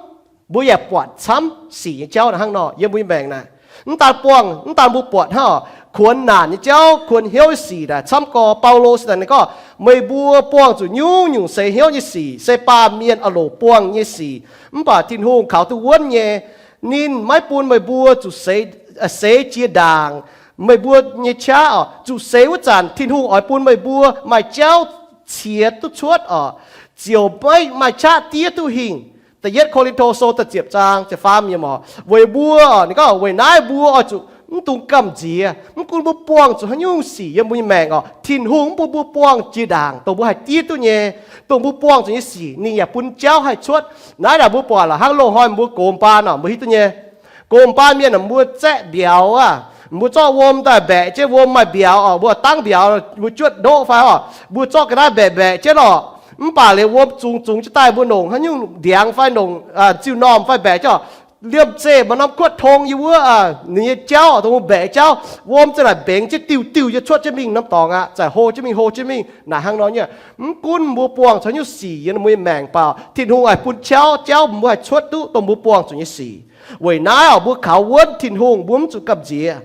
Mbuo yaac buatc camv sic nyei jauv naaic hnangv nor yiem mbuo nyei maengc naaic. Mv daan buangh, mv daan mbuo buatc hnangv oc, kuonx naanc nyei jauv, kuonx hnyouv nyei sic naaic camv gorx. Baulo se naaic ninh gorngv, meih mbuo buangh zuqc nyungc-nyungc seix hnyouv nyei sic se baamh mienh oix loc buangh nyei sic, mv baac Tin-Hungh kaux duqv wuonv nyei. Ninh maiv bun meih mbuo zuqc seix, seix jiex ndaangc meih mbuo nyei qaqv oc. Zuqc seix wuov zanc Tin-Hungh oix bun meih mbuo maaih jauv qiex duqv cuotv oc, ziouc maiv maaih qaqv diev duqv hingh. Da'yietv Ko^lin^to Sou da'ziepc zaang ziepc faam yiem oc. Weic mbuo oc, ninh gorngv weic naaiv mbuo oix zuqc mv dungx gamh nziex. Mv gunv mbuo buangh zuqc haaix nyungc sic yiem mbuo nyei maengc oc, Tin-Hungh mv bun mbuo buangh jiex ndaangc dongh mbuo haih diev duqv nyei. Dongh mbuo buangh zuqc nyei sic ninh yaac bun jauv haih cuotv. Naaiv naaic mbuo buatc lorqc, hnangv loz-hnoi mbuo gox mbaan oc, mbuo hiuv duqv nyei. Gox mbaan mienh aah, mbuo zaeqv mbiauz aqv, mbuo zorqv wuom daaih mbaeqc jienv, wuom maaih mbiauz oc, mbuo dangv mbiauz, mbuo juotv ndoqv fai oc, mbuo zorqv ga'naaiv mbaeqc mbaeqc jienv lorqc. Mv baac liuz wuom zungx zungx jienv daaih mbuo nongc haaix nyungc ndiangx fai nongc ziuh normh fai mbaeqc jienv oc, liemh zeih maaih norm kuotv tong yiem wuov, ninh nyei jauv oc, dongh mbuo mbaeqc jauv, wuom za'naaic mbengx jienv diuh diuh nyei cuotv jienv mingh norm dorngx aqv, za'naaic hlo jienv mingh, hlo jienv mingh. Naaic hnangv nor nyei, mv gunv mbuo buangh zuqc haaix nyungc sic yiem mbuo nyei maengc baac Tin-Hungh oix bun jauv, jauv mbuo haih cuotv duqv dongh mbuo buangh zuqc nyei sic. Weic naaiv oc, mbuo kaux wuonv Tin-Hungh, mbuo mv zuqc gamh nziex.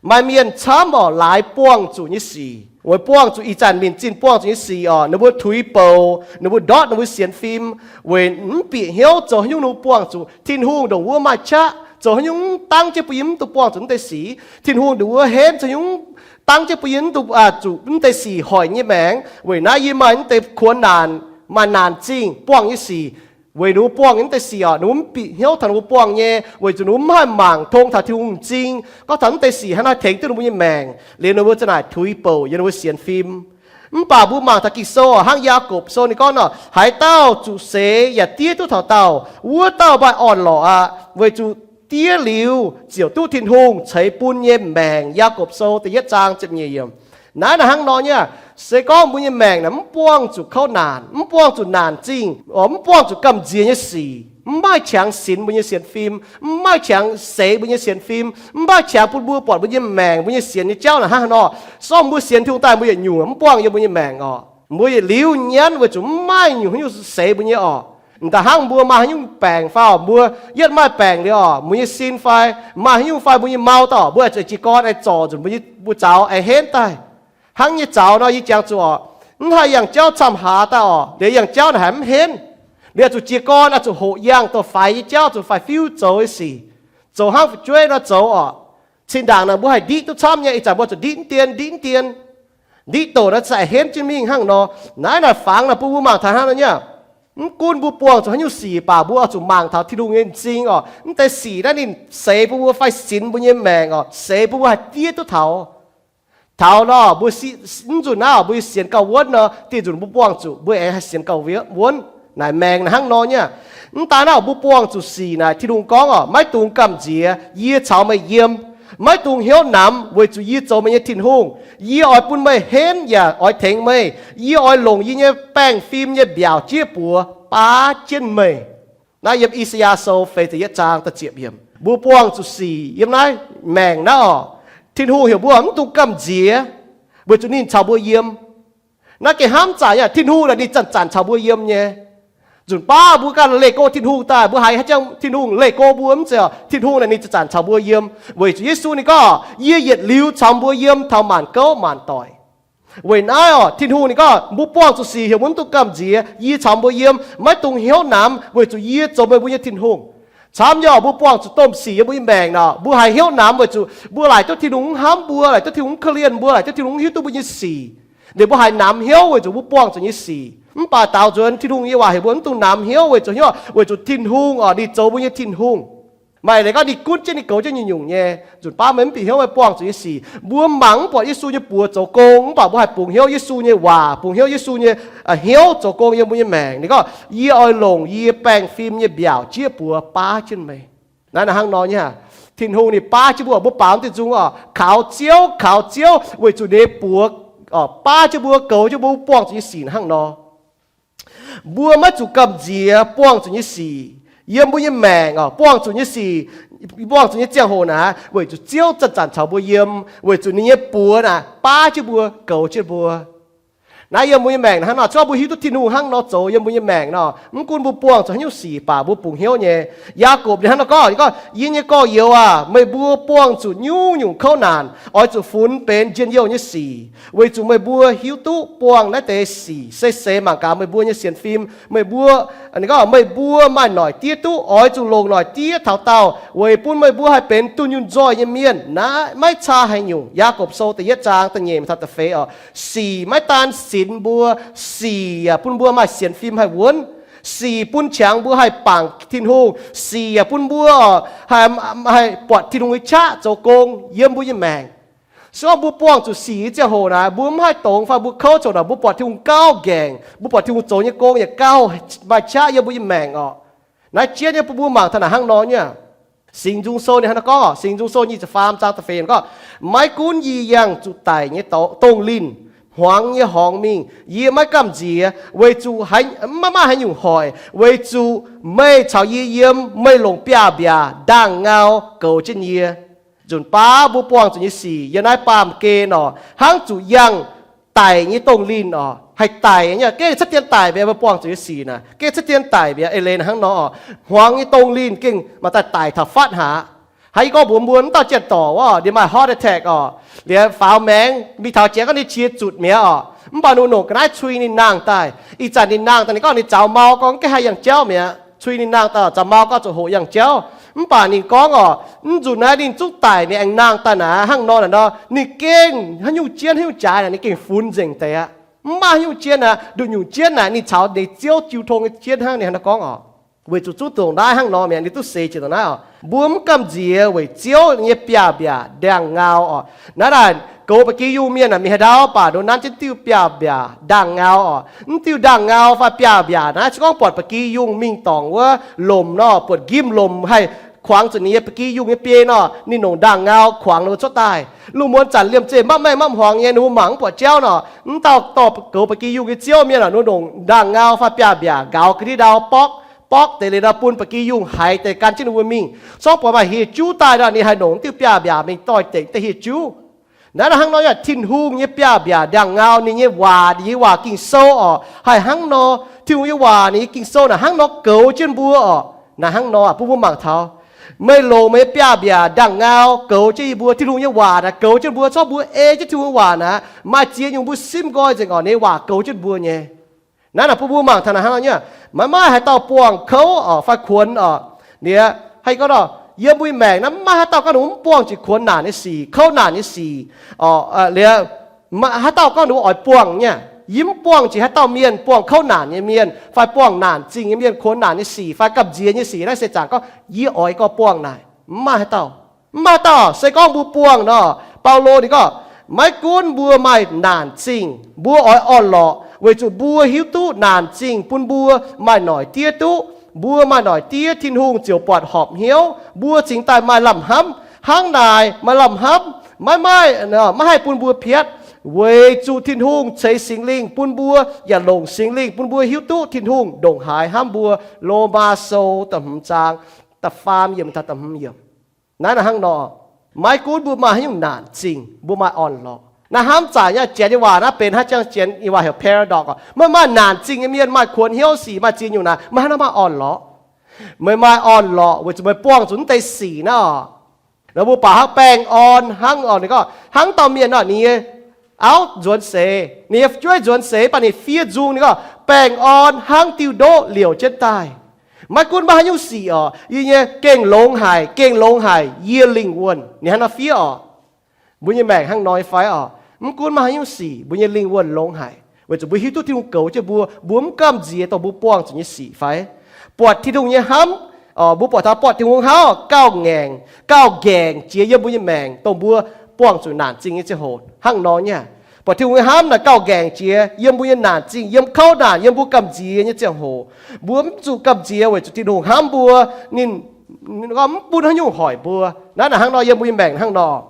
Maaih mienh camv oc, laaix buangh zuqc nyei sic, weic buangh zuqc ih zanc minc zinh buangh zuqc nyei sic oc, ninh mbuo tuix bouc, ninh mbuo ndortv ninh mbuo sienx fim, weic mv bieqc hnyouv zoux haaix nyungc ninh mbuo buangh zuqc. Tin-Hungh ndongc wuov maaih qaqv, zoux haaix nyungc mv dangv jienv bun yie mv dungx buangh zuqc mv deix sic. Tin-Hungh ndongc wuov henv, zoux haaix nyungc mv dangv jienv bun yie mv dungx zuqc mv deix sic hoic nyei maengc. Weic naaiv yie maaih mv deix kuonx naanc, maaih naanc zingh buangh nyei sic. Weic ninh mbuo buangh nyei mv deix sic orqc, ninh mbuo mv bieqc hnyouv taux ninh mbuo buangh nyei, weic zuqc ninh mbuo mv haih mangc tong taux Tin-Hungh m'zing, gorngv taux mv deix sic hnangv naaiv tengx duqv ninh mbuo nyei maengc, liuz ninh mbuo za'naaic tuix bouc yiem ninh mbuo sienx fim. Mv baac mbuo mangc taux Ging-Sou orqc, hnangv Yaagorpc Sou ninh gorngv orqc, haaix dauh zuqc seix yaac diev duqv taux daauh, wuov dauh maaih orn-lorqc aqv, weic zuqc diev liuz ziouc duqv Tin-Hungh ceix bun nyei maengc. Yaagorpc Sou da'yietv zaang ziepc nyeic yiemc. Naaiv naaic hnangv nor nyei aqv. Se gorngv mbuo nyei maengc naaic mv buangh zuqc kouv naanc, mv buangh zuqc naanc zingh, mv buangh zuqc gamh nziex nyei sic, mv maaih qangx sinx mbuo nyei sienx fim, mv maaih qangx seix mbuo nyei sienx fim, mv maaih qangx bun mbuo buatc mbuo nyei maengc, mbuo nyei sienx nyei jauv naaic hnangv haaix nor, se gorngv mbuo sienx Tin-Hungh daaih mbuo yietc nyungc mv buangh yiem mbuo nyei maengc orqc. Mbuo yietc liuz nyanv weic zuqc mv maaih nyungc haaix nyungc seix mbuo nyei orqc. M'daaih hnangv mbuo maaih haaix nyungc baengc fai orqc, mbuo yietv maaih baengc liuz orqc, mbuo nyei sin fai maaih haaix nyungc fai mbuo nyei mau daaih orqc, mbuo oix zuqc jiez gorn aengx zorc nzunc mbuo nyei, mbuo zaux aengx henv daaih. Hnangv nyei zaux nor yie jangx zuqc orqc, mv haih yangh jauv camv haaix daaih orqc, liuz yangh jauv naaic haiz mv henv. Liuz zuqc jiez gorn oix zuqc hoqc yangh douz-faix nyei jauv, zuqc faix-fiuv zoux nyei sic, zoux hnangv fu'jueiv nor zoux orqc. Cin-ndaangc naaic mbuo haih ndiqv duqv camv nyei, ih zanc mbuo zuqc ndiqv mv dien, ndiqv mv dien. Ndiqv doqc naaiv za'gengh henv jienv mingh hnangv nor. Naaiv naaic fangx naaic bun mbuo mangc taux hnangv nor nyei aqv. Mv gunv mbuo buangh zuqc haaix nyungc sic baac mbuo oix zuqc mangc taux Tin-Hungh nyei m'zing orqc. Mv deix sic naaiv ninh seix bun mbuo fai sinx mbuo nyei maengc orqc, seix bun mbuo haih diev duqv taux. Taux nor mbuo, mv nzunc naaiv orqc, mbuo sienx gauh wuonv nor, dieh nzunc mbuo buangh zuqc mbuo aengx haih sienx gauh wuonv. Naaic maengc naaic hnangv nor nyei aqv. Mv daan naaiv orqc, mbuo buangh zuqc sic naaic, Tin-Hungh gorngv orqc, maiv dungx gamh nziex, yie caux meih yiem. Maiv dungx hnyouv namx weic zuqc yie zoux meih nyei Tin-Hungh. Yie oix bun meih henv yaac oix tengx meih. Yie oix longc yie nyei baengh fim nyei mbiaauc jieqv buoz baav jienv meih. Naaiv yiem I^saa^yaa Sou feix ziepc yietv zaang da'ziepc yiemc. Mbuo buangh zuqc sic yiem naaiv maengc naaiv orqc, Tin-Hungh heuc mbuo mv dungx gamh nziex, weic zuqc ninh caux mbuo yiem. Naaiv gengh hnamv zaqc nyei aqv. Tin-Hungh naaic ninh zanc-zanc caux mbuo yiem nyei. Nzunc baav mbuo ganh leih go Tin-Hungh daaih, mbuo haiz haaix jangx Tin-Hungh leih go mbuo mv zeiz orqc. Tin-Hungh naaic ninh zanc-zanc caux mbuo yiem, weic zuqc Yesu ninh gorngv, yie yietc liuz caux mbuo yiem taux maanc gouv maanc doic. Weic naaiv orqc, Tin-Hungh ninh gorngv mbuo buangh zuqc sic heuc mbuo mv dungx gamh nziex, yie caux mbuo yiem, maiv dungx hnyouv namx weic zuqc yie zoux meih mbuo nyei Tin-Hungh. Camv nyei orqc, mbuo buangh zuqc domh sic yiem mbuo nyei maengc nor, mbuo haiz hnyouv namx weic zuqc mbuo laaic duqv Tin-Hungh mv hnamv mbuo, laaic duqv Tin-Hungh mv korv-lienh mbuo, laaic duqv Tin-Hungh mv hiuv duqv mbuo nyei sic. Liuz mbuo haiz namx hnyouv weic zuqc mbuo buangh zuqc nyei sic. Mv baac daaux nzuonx Tin-Hungh nyei waac heuc mbuo mv dungx namx hnyouv weic zuqc hnyouv, weic zuqc Tin-Hungh orqc, ninh zoux mbuo nyei Tin-Hungh. Maaih leiz gorngv ninh gunv jienv ninh goux jienv nyungc-nyungc nyei. Nzunc baav meih mv bieqc hnyouv meih buangh zuqc nyei sic, mbuo mangc mv buatc Yesu nyei buoz zoux gong, mv baac mbuo haih bungx hnyouv Yesu nyei waac, bungx hnyouv Yesu nyei hnyouv zoux gong yiem mbuo nyei maengc. Ninh gorngv, yie oix longc yie baengh fim nyei mbiaauc jieqv buoz baav jienv meih. Naaiv naaic hnangv nor nyei aqv. Tin-Hungh ninh baav jienv mbuo, mbuo baaux diuh nzung orqc, kaux Ziouv, kaux Ziouv weic zuqc ninh nyei buoz orqc baav jienv mbuo, goux jienv mbuo buangh zuqc nyei sic hnangv nor. Mbuo maiv zuqc gamh nziex buangh zuqc nyei sic yiem mbuo nyei maengc orqc, buangh zuqc nyei sic, buangh zuqc nyei ziangh hoc naaic, weic zuqc Ziouv zanc-zanc caux mbuo yiem, weic zuqc ninh nyei buoz naaic baav jienv mbuo, goux jienv mbuo. Naaiv yiem mbuo nyei maengc naaic hnangv nor, se gorngv mbuo hiuv duqv Tin-Hungh hnangv nor zoux yiem mbuo nyei maengc nor, mv gunv mbuo buangh zuqc haaix nyungc sic baac mbuo bungx hnyouv nyei. Yaagorpc ninh hnangv nor gorngv, ninh gorngv, yie nyei gorx-youz aac, meih mbuo buangh zuqc nyungc-nyungc kouv naanc oix zuqc funx benx njien-youh nyei sic, weic zuqc meih mbuo hiuv duqv buangh naaiv deix sic se seix mangc gaax meih mbuo nyei sienx fim. Meih mbuo, ninh gorngv, meih mbuo maaih noic diev duqv, oix zuqc longc noic diev taux daauh weic bun meih mbuo haih benx dunh yunh nzoih nyei mienh. Naaiv maiv caa haaix nyungc. Yaagorpc Sou da'yietv zaang da'nyeic taux da'feix orqc, sic maiv daan sinx mbuo, sic yaac bun mbuo maaih sienx fim haih wuonv. Sic bun qangx mbuo haih bangc Tin-Hungh. Sic yaac bun mbuo haih, haih buatc Tin-Hungh nyei qaqv zoux gong yiem mbuo nyei maengc. Se gorngv mbuo buangh zuqc sic nyei ziangh hoc naaic, mbuo mv haih dongz fai mbuo kouv zoux naaic, mbuo buatc Tin-Hungh gauh nqaengc, mbuo buatc Tin-Hungh zoux nyei gong yaac gauh maaih qaqv yiem mbuo nyei maengc orqc. Naaiv jienv nyei bun mbuo mangc taux naaic hnangv nor nyei aqv. Singx Nzung Sou ninh hnangv naaiv gorngv, Singx Nzung Sou nyic ziepc faam zaang da'feix gorngv, maiv gunv yie yangh zuqc daic nyei dongh, dongh linh, hmuangx nyei horngz mingh, yie maiv gamh nziex, weic zuqc maiv maaih haaix nyungc hoic, weic zuqc meih caux yie yiem, meih longc biaav-mbiaac ndaangh ngau goux jienv yie. Nzunc baav mbuo buangh zuqc nyei sic yiem naaiv baamh gen orqc, hnangv zuqc yangh daic nyei dongh linh orqc. Haih daic nyei, gengh cuotv dien daic mbiauz. Mbuo buangh zuqc nyei sic naaic gengh cuotv dien daic mbiauz. Eix leiz hnangv nor orqc, hmuangx nyei dongh linh gengh maaih daaih daic taux fatv haic. Hnangv yie gorngv mbuox mbuo, wuov dauh janx-dorc wuov, ninh maaih heart attack orqc, liuz faaux maengx, mingh taux jiex gorngv ninh qiex zutc mi'aqv orqc. Mv baac ninh nongc ga'naaiv cui ninh nangh daaih. Ih zanc ninh nangh daaih, ninh gorngv ninh zaux mau gorngv gengh haih yangh jauv mi'aqv. Cui ninh nangh daaih, zaux mau gorngv zuqc hoqc yangh jauv. Mv baac ninh gorngv orqc, mv nzunc naaiv ninh zungv daic mi'aqv, aengx nangh daaih naaic hnangv nor naaic nor, ninh gengh haaix nyungc jienv haaix nyungc jaaix naaic ninh gengh funx nzengc deix aqv. Mv maaih haaix nyungc jienv aqv. Nduqc nyungc jienv naaic ninh caux ninh Ziouv jiu tong nyei jienv hnangv. Ninh hnangv naaiv gorngv orqc. Weic zuqc zungv ndongc naaiv hnangv nor mi'aqv, ninh duqv seix jiex ndongc naaiv oc. Mbuo mv gamh nziex weic Ziouv nyei biaav-mbiaac ndaangh ngau oc. Naaiv naaic goux ba'gi yungh mienh aah, mingh haaix ndau baac nduqc nanv jienv diuh biaav-mbiaac ndaangh ngau oc. Mv diuh ndaangh ngau fai biaav-mbiaac naaiv se gorngv buatc ba'gi yungh mingh dorngc wuov lomc nor, buatc njimv lomc haih kuangx zuqc ninh nyei ba'gi yungh nyei biei nor, ninh longc ndaangh ngau kuangx ninh mbuo cuotv daaih. Lungh muonz zanc liemh zeih mapv maengh mapv hmuangx nyei, ninh mbuo mangc mv buatc jauv nor, mv dauh dorh goux ba'gi yungh nyei ziouv mienh oc, ninh longc ndaangh ngau fai biaav-mbiaac nqaaux ga'ndiev ndau borqv, borqv deix liuz nor bun ba'gi yungh haiz deix gan jienv ninh mbuo mingh. Sorng buatc maaih hieh juv daaih nor, ninh haih longc diuh biaav-mbiaac mingh doix-dekc deix hieh juv. Naaiv hnangv nor yaac Tin-Hungh nyei biaav-mbiaac ndaangh ngau, ninh nyei waac, ninh nyei waac Ging-Sou oc, haih hnangv nor. Tin-Hungh nyei waac, ninh nyei Ging-Sou naaic hnangv nor goux jienv mbuo oc. Naaic hnangv nor bun mbuo mangc taux, meih longc meih nyei biaav-mbiaac ndaangh ngau goux jienv yie mbuo. Tin-Hungh nyei waac naaic goux jienv mbuo. Corc mbuo ei jienv Tin-Hungh nyei waac naaic, maaih ziex nyungc mbuo simv nqoi nzengc oc, ninh nyei waac goux jienv mbuo nyei. Naaiv naaic bun mbuo mangc taux naaic hnangv nor nyei, maiv maaih haaix dauh buangh kouv oc fai kuonx oc. Liuz haih gorngv nor, yiem mbuo nyei maengc naaiv maiv maaih haaix dauh gorngv ninh mbuo mv buangh jiex kuonx naanc nyei sic, kouv naanc nyei sic oc. Liuz haaix dauh gorngv ninh mbuo oix buangh nyei? Yie mv buangh jiex haaix dauh mienh, buangh kouv naanc nyei mienh fai buangh naanc zingh nyei mienh, kuonx naanc nyei sic fai gamh nziex nyei sic. Naaiv se zaangc gorngv yie oix gorngv buangh naaic, mv maaih haaix dauh. Mv maaih haaix dauh. Se gorngv mbuo buangh nor, Baulo ninh gorngv, maiv gunv mbuo maaih naanc zingh, mbuo oix orn-lorqc, weic zuqc mbuo hiuv duqv naanc zingh bun mbuo maaih noic diev duqv. Mbuo maaih noic diev, Tin-Hungh ziouc buatc horpc hnyouv, mbuo cingx daaih maaih lamh hnamv. Hnangv naaic maaih lamh hnamv maiv maaih, maiv haih bun mbuo piatv, weic zuqc Tin-Hungh ceix Singx Lingh bun mbuo, yaac longc Singx Lingh bun mbuo hiuv duqv Tin-Hungh ndongc haaix hnamv mbuo. Lomaa Sou da'hmz zaang da'faam yiemc taux da'hmz yiemc. Naaiv naaic hnangv nor, maiv gunv mbuo maaih haaix nyungc naanc zingh, mbuo maaih orn-lorqc. Naaiv hnamv zanc nyei janx nyei waac naaiv benx haaix jangx janx nyei waac heuc paradox oc. Maiv maaih naanc zingh nyei mienh, maaih kuonx hnyouv sic, maaih ziex nyungc naaic, maiv hnangv nor maaih orn-lorqc. Meih maaih orn-lorqc weic zuqc meih buangh zuqc naaiv deix sic naaiv oc. Nor mbuo baac hnangv baengh orn hnangv oc, ninh gorngv hnangv dauh mienh nor, ninh nyei auv nzuonx seix, ninh nyei jueiv nzuonx seix, mv baac ninh fiev nzung, ninh gorngv baengh orn hnangv diuh ndoqv liouc jienv daaih. Maiv gunv maiv haaix nyungc sic oc, yie nyei gengh longx haic, gengh longx haic yie lingh wuonh. Ninh hnangv nor fiev oc. Mbuo nyei maengc hnangv nor nyei fai oc? Mv gunv maiv haaix nyungc sic, mbuo nyei lingh wuonh longx haic, weic zuqc mbuo hiuv duqv Tin-Hungh goux jienv mbuo, mbuo mv gamh nziex dongh mbuo buangh zuqc nyei sic fai? Buatc Tin-Hungh nyei hnamv, mbuo buatc taux buatc Tin-Hungh hnamv gauh ngaengc, gauh nqaengc jiex yiem mbuo nyei maengc dongh mbuo buangh zuqc naanc zingh nyei ziangh hoc hnangv nor nyei. Buatc Tin-Hungh nyei hnamv naaic gauh nqaengc jiex yiem mbuo nyei naanc zingh, yiem kouv naanc, yiem mbuo gamh nziex nyei ziangh hoc. Mbuo mv zuqc gamh nziex weic zuqc Tin-Hungh hnamv mbuo, ninh mv bun haaix nyungc hoic mbuo. Naaiv naaic hnangv nor yiem mbuo nyei maengc hnangv nor.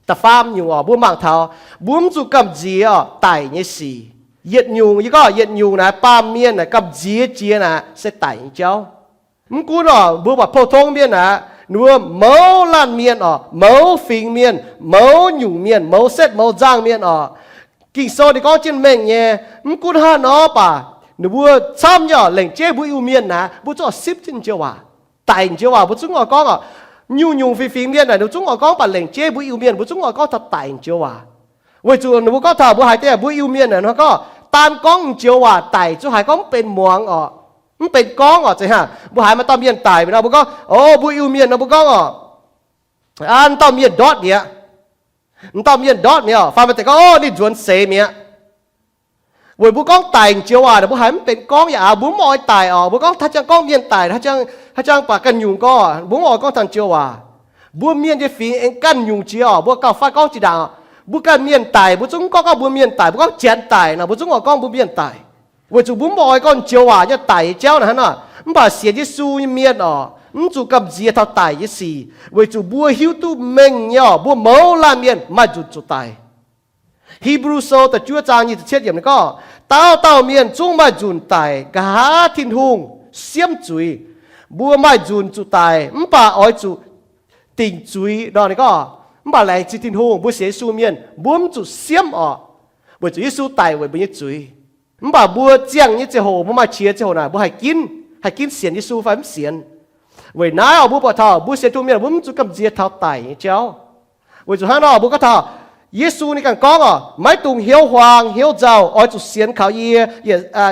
Da'faam nyungc oc, mbuo mangc taux mbuo mv zuqc gamh nziex oc daic nyei sic. Yietc nyungc, yie gorngv yietc nyungc naaic baamh mienh naaic gamh nziex jiex naaic se daic nyei jauv. Mv gunv oc, mbuo buatc pou-tong mienh naaic, ninh mbuo mouz laanh mienh oc, mouz fingx mienh, mouz nyungc mienh, mouz setv mouz nzangh mienh oc. Ging-Sou ninh gorngv jienv mengh nyei. Mv gunv hnangv nor baac, ninh mbuo camv nyei oc, lengc jeiv mbuo Iu-Mienh naaic, mbuo zungv oix sipv jienv joux waac, daic joux waac, mbuo zungv oix gorngv oc. Nyungc-nyungc fingx-fingx mienh naaic, ninh zungv oix gorngv, baac lengc jeiv mbuo Iu-Mienh mbuo zungv oix gorngv taux daic joux waac. Weic zuqc ninh mbuo gorngv taux mbuo haiz deix mbuo Iu-Mienh naaic, ninh gorngv daan gorngv joux waac daic zungv haiz gorngv mv benx muangx oc, mv benx gorngv oc. Zeiz hnangv mbuo haiz maaih dauh mienh daic mi'aqv nor, mbuo gorngv, o, mbuo Iu-Mienh nor, mbuo gorngv oc, aa, dauh mienh ndortv mi'aqv. Dauh mienh ndortv mi'aqv oc. Fai maaih deix gorngv, o, ninh nzuonx seix mi'aqv. Weic mbuo gorngv daic joux waac naaic, mbuo haiz mv benx gorngv yaac aqv, mbuo mv oix daic oc. Mbuo gorngv haaix jangx gorngv mienh daic, haaix jangx baac ganh nyungc gorngv, mbuo mv oix gorngv taux joux waac. Mbuo mienh nyei fingx aengx ganh nyungc jiex oc. Mbuo gauh faatv gorngv zinh ndaangc, mbuo ganh mienh daic, mbuo zungv mv gorngv gorngv mbuo mienh daic. Mbuo gorngv janx daic nor, mbuo zungv oix gorngv mbuo mienh daic. Weic zuqc mbuo mv oix gorngv joux waac nyei daic nyei jauv naaic hnangv nor. Mv baac sienx Yesu nyei mienh oc, mv zuqc gamh nziex taux daic nyei sic, weic zuqc mbuo hiuv duqv mengh nyei oc, mbuo mouz laanh mienh maaih nzunc zuqc daic. Hipv^lu Sou da'juov zaang nyic ziepc cietv yiemc ninh gorngv, dauh dauh mienh zungv maaih nzunc daic, nqa'haav Tin-Hungh siemv zuiz. Mbuo maaih nzunc zuqc daic mv baac oix zuqc dingc zuiz nor, ninh gorngv. Mv baac laengz zingh Tin-Hungh, mbuo sienx Yesu mienh mbuo mv zuqc siemv oc, weic zuqc Yesu daic weic mbuo nyei zuiz. Mv baac mbuo ziangh nyei ziangh hoc, mbuo maaih qiex ziangh hoc naaic, mbuo haih ginv, haih ginv sienx Yesu fai mv sienx. Weic naaiv oc, mbuo buatc taux mbuo sienx Tin-Hungh mienh mbuo mv zuqc gamh nziex taux daic nyei jauv. Weic zuqc hnangv nor mbuo gorngv taux Yesu ninh ganh gorngv oc, maiv dungx hnyouv huaang hnyouv nzauh, oix zuqc sienx kaux yie,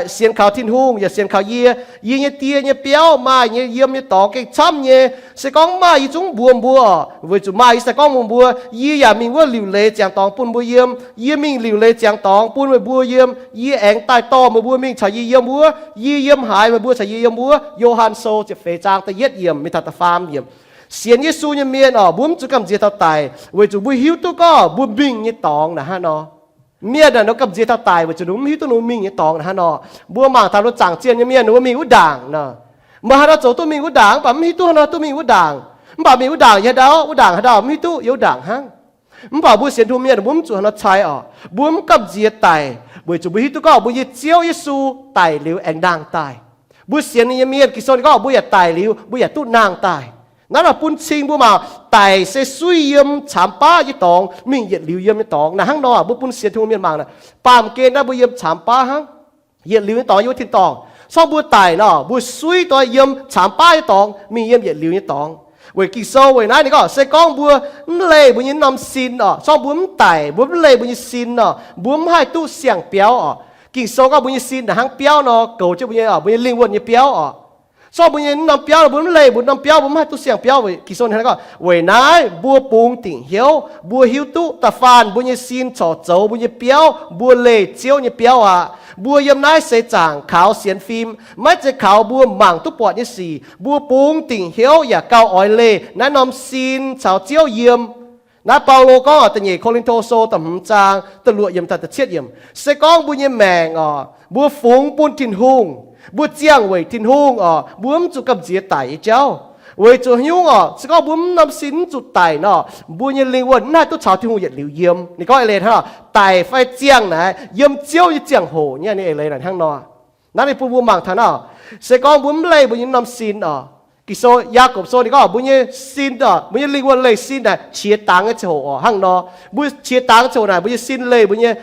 sienx kaux Tin-Hungh yaac sienx kaux yie. Yie nyei Die nyei biauv maaih nyei, yiem nyei dorngx gengh camv nyei. Se gorngv mv maaih, yie zungv mbuox mbuo oc, weic zuqc maaih, yie se gorngv mbuox mbuo, yie yaac mingh wuov liuc leiz ziangx dorngx bun mbuo yiem. Yie mingh liuc leiz ziangx dorngx bun meih mbuo yiem. Yie aengx daaih dorh meih mbuo mingh caux yie yiem wuov. Yie yiem haaix, meih mbuo caux yie yiem wuov. Yo^han Sou ziepc feix zaang da'yietv yiemc mingh taux da'faam yiemc. Sienx Yesu nyei mienh oc, mbuo mv zuqc gamh nziex taux daic, weic zuqc mbuo hiuv duqv gorngv mbuo mingh nyei dorngx naaiv hnangv nor. Mienh naaic nor gamh nziex taux daic weic zuqc ninh mbuo mv hiuv duqv ninh mbuo mingh nyei dorngx naaiv hnangv nor. Mbuo mangc taux ninh mbuo zaangc zienh nyei mienh, ninh mbuo mingh wuov ndaangc nor, meih haaix nor zoux duqv mingh wuov ndaangc, mv baac mv hiuv duqv haaix nor duqv mingh wuov ndaangc. Mv baac mingh wuov ndaangc yiem haaix ndau, wuov ndaangc haaix ndau mv hiuv duqv, yiem wuov ndaangc hnangv. Mv baac mbuo sienx Tin-Hungh mienh mbuo mv zuqc haaix nor cai oc. Mbuo mv gamh nziex daic weic zuqc mbuo hiuv duqv gorngv mbuo nyei Ziouv Yesu daic liuz aengx nangh daaih. Mbuo sienx ninh nyei mienh, Ging-Sou ninh gorngv mbuo yaac daic liuz mbuo yaac duqv nangh daaih. Naaiv nor bun cing mbuo mangc, daic se suiv yiem caamx baav nyei dorngx mingh yietc liuz yiem nyei dorngx. Naaiv hnangv nor mbuo bun sienx Tin-Hungh mienh mangc, baamh gen naaiv mbuo yiem caamx baav hnangv, yietc liuz nyei dorngx yiem wuov tin-dorngh. Corc mbuo daic nor, mbuo suiv daaih yiem caamx baav nyei dorngx mingh yiem yietc liuz nyei dorngx. Weic Ging-Sou weic naaiv ninh gorngv se gorngv mbuo mv leih mbuo nyei norm sin oc, corc mbuo mv daic, mbuo mv leih mbuo nyei sin oc, mbuo mv haih duqv siang-biauv oc. Ging-Sou gorngv mbuo nyei sin naaic hnangv biauv nor, goux jienv mbuo nyei, mbuo nyei lingh wuonh nyei biauv oc. Corc mbuo nyei norm biauv, mbuo mv leih mbuo norm biauv, mbuo mv haih duqv siang-biauv. Ging-Sou ninh gorngv weic naaiv mbuo bungx dingc hnyouv, mbuo hiuv duqv da'faanh mbuo nyei sin corc zoux mbuo nyei biauv, mbuo leih Ziouv nyei biauv aqv. Mbuo yiem naaiv seix zaangc kaux sienx fim, maiv zeiz kaux mbuo mangc duqv buatc nyei sic. Mbuo bungx dingc hnyouv yaac gauh oix leih naaiv norm sin caux Ziouv yiem. Naaiv Baulo gorngv oc, da'nyeic Ko^lin^to Sou da'hmz zaang da'luoqc yiemc taux da'cietv yiemc, se gorngv mbuo nyei maengc oc, mbuo fungx bun Tin-Hungh, mbuo ziangh weic Tin-Hungh oc, mbuo mv zuqc gamh nziex daic nyei jauv. Weic zuqc haaix nyungc oc, se gorngv mbuo mv norm sin mv zuqc daic nor, mbuo nyei lingh wuonh mv haih duqv caux Tin-Hungh yietc liuz yiem. Ninh gorngv eix leiz hnangv nor, daic fai ziangh naaic yiem Ziouv nyei ziangh hoc nyei. Ninh eix leiz naaic hnangv nor. Naaiv ninh bun mbuo mangc taux naaiv, se gorngv mbuo mv leih mbuo nyei norm sin oc. Ging-Sou, Yaagorpc Sou ninh gorngv mbuo nyei sin oc, mbuo nyei lingh wuonh leih sin naaic qiex dangx nyei ziangh hoc oc. Hnangv nor, mbuo qiex dangx ziangh hoc naaic mbuo nyei sin leih mbuo nyei,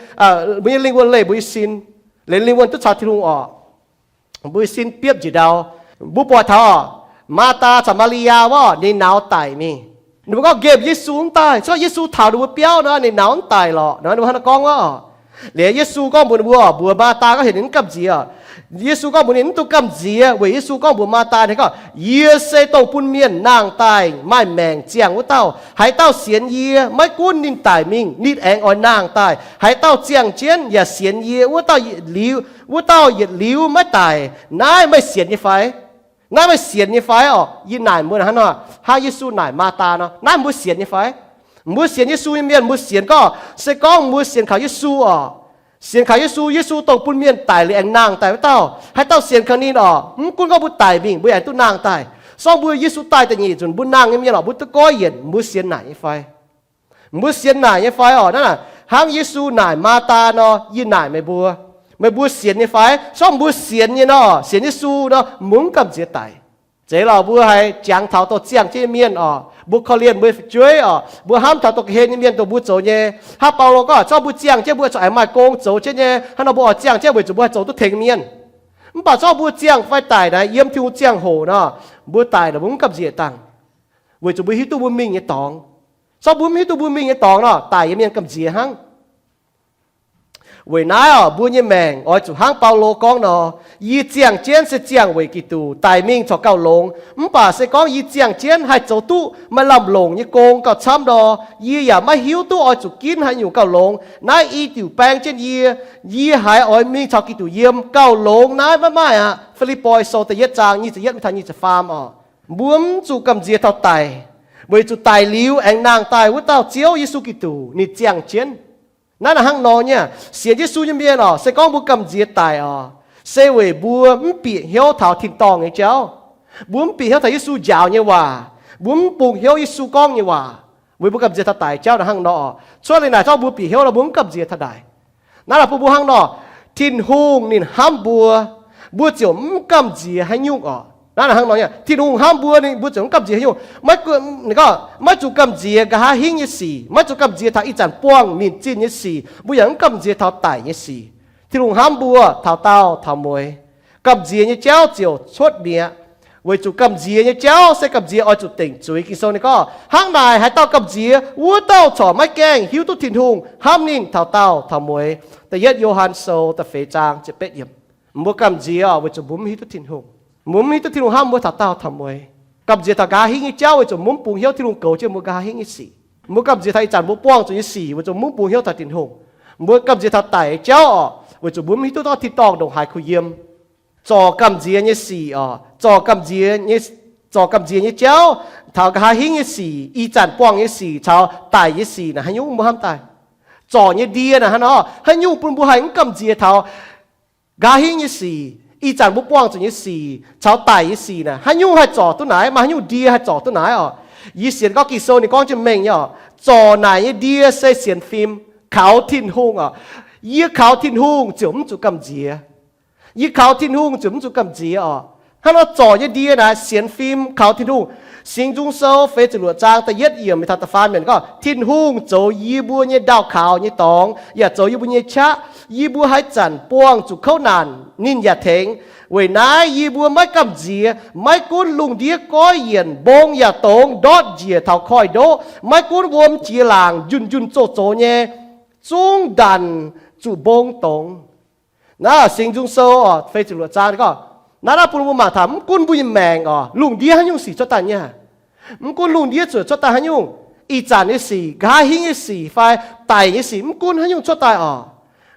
mbuo nyei lingh wuonh leih mbuo nyei sin, liemh lingh wuonh duqv caux Tin-Hungh oc. Mbuo nyei sin biopv njiec ndau. Mbuo buatc taux oc, Maa^taa caux Maa^li^yaa wuov, ninh nauz daic mingh. Ninh mbuo gorngv nqemh Yesu mv daaih, se gorngv Yesu taux ninh mbuo biauv nor, ninh nauz mv daic lorqc nor, ninh mbuo hnangv naaiv gorngv wuov. Liuz Yesu gorngv mbuox ninh mbuo, mbuox Maa^taa gorngv heuc ninh mv gamh nziex. Yesu gorngv mbuox ninh mv dungx gamh nziex, weic Yesu gorngv mbuox Maa^taa ninh gorngv, yie se dongh bun mienh nangh daaih maaih maengc ziangh wuov dauh. Haaix dauh sienx yie, maiv gunv ninh daic mingh, ninh aengx oix nangh daaih. Haaix dauh ziangh jienv yaac sienx yie, wuov dauh yietc liuz, wuov dauh yietc liuz maiv daic. Naaiv meih sienx nyei fai? Naaiv meih sienx nyei fai oc? Yie naaic mbuo hnangv nor, hnangv Yesu naaic Maa^taa nor, naaiv mbuo sienx nyei fai? Mbuo sienx Yesu nyei mienh, mbuo sienx gorngv, se gorngv mbuo sienx kaux Yesu oc, sienx kaux Yesu, Yesu dongh bun mienh daic liuz aengx nangh daaih wuov dauh. Haaix dauh sienx kaux ninh oc, mv gunv gorngv mbuo daic mingh, mbuo aengx duqv nangh daaih. Se gorngv mbuo Yesu daaih da'nyeic nzunc mbuo nangh nyei mienh oc, mbuo duqv goiv yienc mbuo sienx naaic nyei fai? Mbuo sienx naaic nyei fai oc? Naaiv hnangv Yesu naaic Maa^taa nor, yie naaic meih mbuo, meih mbuo sienx nyei fai? Se gorngv mbuo sienx nyei nor, sienx Yesu nor, mbuo mv gamh nziex daic. Zeiz lorqc, mbuo haiz jangx taux dongh ziangh jienv nyei mienh oc, mbuo korv-lienh mbuo nyei fu'jueiv oc, mbuo hnamv taux dongh ga'hlen nyei mienh dongh mbuo zoux nyei. Hnangv Baulo gorngv, se gorngv mbuo ziangh jienv mbuo corc aengx maaih gong zoux jienv nyei. Hnangv nor mbuo oix ziangh jienv weic zuqc mbuo haih zoux duqv tengx mienh. Mv baac se gorngv mbuo ziangh fai daic naaic, yiem Tin-Hungh ziangh hoc nor, mbuo daic naaic mbuo mv gamh nziex dangh, weic zuqc mbuo hiuv duqv mbuo mingh nyei dorngx. Se gorngv mbuo mv hiuv duqv mbuo mingh nyei dorngx nor, daic nyei mienh gamh nziex hnangv. Weic naaiv oc, mbuo nyei maengc oix zuqc hnangv Baulo gorngv nor, yie ziangh jienv se ziangh weic Giduc, daic mingh corc gauh longx. Mv baac se gorngv yie ziangh jienv haih zoux duqv maaih lamh longc nyei gong gauh camv nor, yie yaac maiv hiuv duqv oix zuqc ginv haaix nyungc gauh longx. Naaiv i diuc baeng jienv yie, yie haiz oix mingh caux Giduc yiem gauh longx naaiv maiv maaih aqv. Fi^lipv^poi Sou da'yietv zaang nyic ziepc yietv mingh taux nyic ziepc faam oc. Mbuo mv zuqc gamh nziex taux daic, weic zuqc daic liuz aengx nangh daaih wuov dauh Ziouv Yesu Giduc ninh ziangh jienv. Naaiv naaic hnangv nor nyei. Sienx Yesu nyei mienh oc, se gorngv mbuo gamh nziex daic oc, se weic mbuo mv bieqc hnyouv taux tin-dorngh nyei jauv. Mbuo mv bieqc hnyouv taux Yesu njaaux nyei waac. Mbuo mv bungx hnyouv Yesu gorngv nyei waac. Weic mbuo gamh nziex taux daic jauv naaic hnangv nor oc. Cuotv liuz naaic zorqv mbuo bieqc hnyouv nor, mbuo mv gamh nziex taux daic. Naaiv naaic bun mbuo hnangv nor, Tin-Hungh ninh hnamv mbuo, mbuo ziouc mv gamh nziex haaix nyungc oc. Naaiv naaic hnangv nor nyei. Tin-Hungh hnamv mbuo, mbuo ziouc mv gamh nziex haaix nyungc. Maiv zuqc gamh nziex nqa'haav hingv nyei sic, maiv zuqc gamh nziex taux ih zanc buangh minc zinh nyei sic, mbuo yaac mv gamh nziex taux daic nyei sic. Tin-Hungh hnamv mbuo taux daauh taux mueiz. Gamh nziex nyei jauv ziouc cuotv mi'aqv. Weic zuqc gamh nziex nyei jauv se gamh nziex oix zuqc dengc zuiz. Ging-Sou ninh gorngv, hnangv naaic haaix dauh gamh nziex, wuov dauh corc maiv gaengh hiuv duqv Tin-Hungh hnamv ninh taux daauh taux mueiz. Da'yietv Yo^han Sou da'feix zaang ziepc betv yiemc. Mbuo gamh nziex oc, weic zuqc mbuo mv hiuv duqv Tin-Hungh. Mbuo mv hiuv duqv Tin-Hungh hnamv mbuo taux daauh taux mueiz. Gamh nziex taux nqa'haav hingv nyei jauv weic zuqc mbuo mv bungx hnyouv Tin-Hungh goux jienv mbuo nqa'haav hingv nyei sic. Mbuo gamh nziex taux ih zanc mbuo buangh zuqc nyei sic weic zuqc mv bungx hnyouv taux Tin-Hungh. Mbuo gamh nziex taux daic nyei jauv oc, weic zuqc mbuo mv hiuv duqv dorh tin-dorngh ndongc haaix kuh yiem. Zorc gamh nziex nyei sic oc, zorc gamh nziex nyei, zorc gamh nziex nyei jauv taux nqa'haav hingv nyei sic, ih zanc buangh nyei sic caux daic nyei sic naaic, haaix nyungc mbuo hnamv daaih? Zorc nyei ndie naaic hnangv nor, haaix nyungc bun mbuo haih mv gamh nziex taux nqa'haav hingv nyei sic, ih zanc mbuo buangh zuqc nyei sic caux daic nyei sic naaic? Haaix nyungc haih zorc duqv naaiv? Maaih haaix nyungc ndie haih zorc duqv naaiv oc? Yie sienx gorngv Ging-Sou ninh gorngv jienv mengh nyei oc. Zorc naaic nyei ndie se sienx fim, kaux Tin-Hungh oc. Yie kaux Tin-Hungh ziouc mv zuqc gamh nziex. Yie kaux Tin-Hungh ziouc mv zuqc gamh nziex oc. Hnangv nor zorc nyei ndie naaic sienx fim kaux Tin-Hungh. Singx Nzung Sou feix ziepc luoqc zaang da'yietv yiemc mingh taux da'faam yiemc gorngv, Tin-Hungh zoux yie mbuo nyei ndaauh kaux nyei dorngx, yaac zoux yie mbuo nyei qaqv. Yie mbuo haaix zanc buangh zuqc kouv naanc, ninh yaac tengx. Weic naaiv yie mbuo maiv gamh nziex, maiv gunv lungh ndiev goiv yienc, mbong yaac dongz, ndortv njiec taux koiv-ndoqv, maiv gunv wuom jiex laangc, njunh njunh zoh zox nyei, zungv ndanc zuqc mbong dongz. Naaiv Singx Nzung Sou feix ziepc luoqc zaang gorngv, naaiv naaiv bun mbuo mangc taux mv gunv mbuo nyei maengc oc, lungh ndiev haaix nyungc sic cuotv daaih nyei, mv gunv lungh ndiev zuqc cuotv daaih haaix nyungc, ih zanc nyei sic, nqa'haav hingv nyei sic fai daic nyei sic, mv gunv haaix nyungc cuotv daaih oc,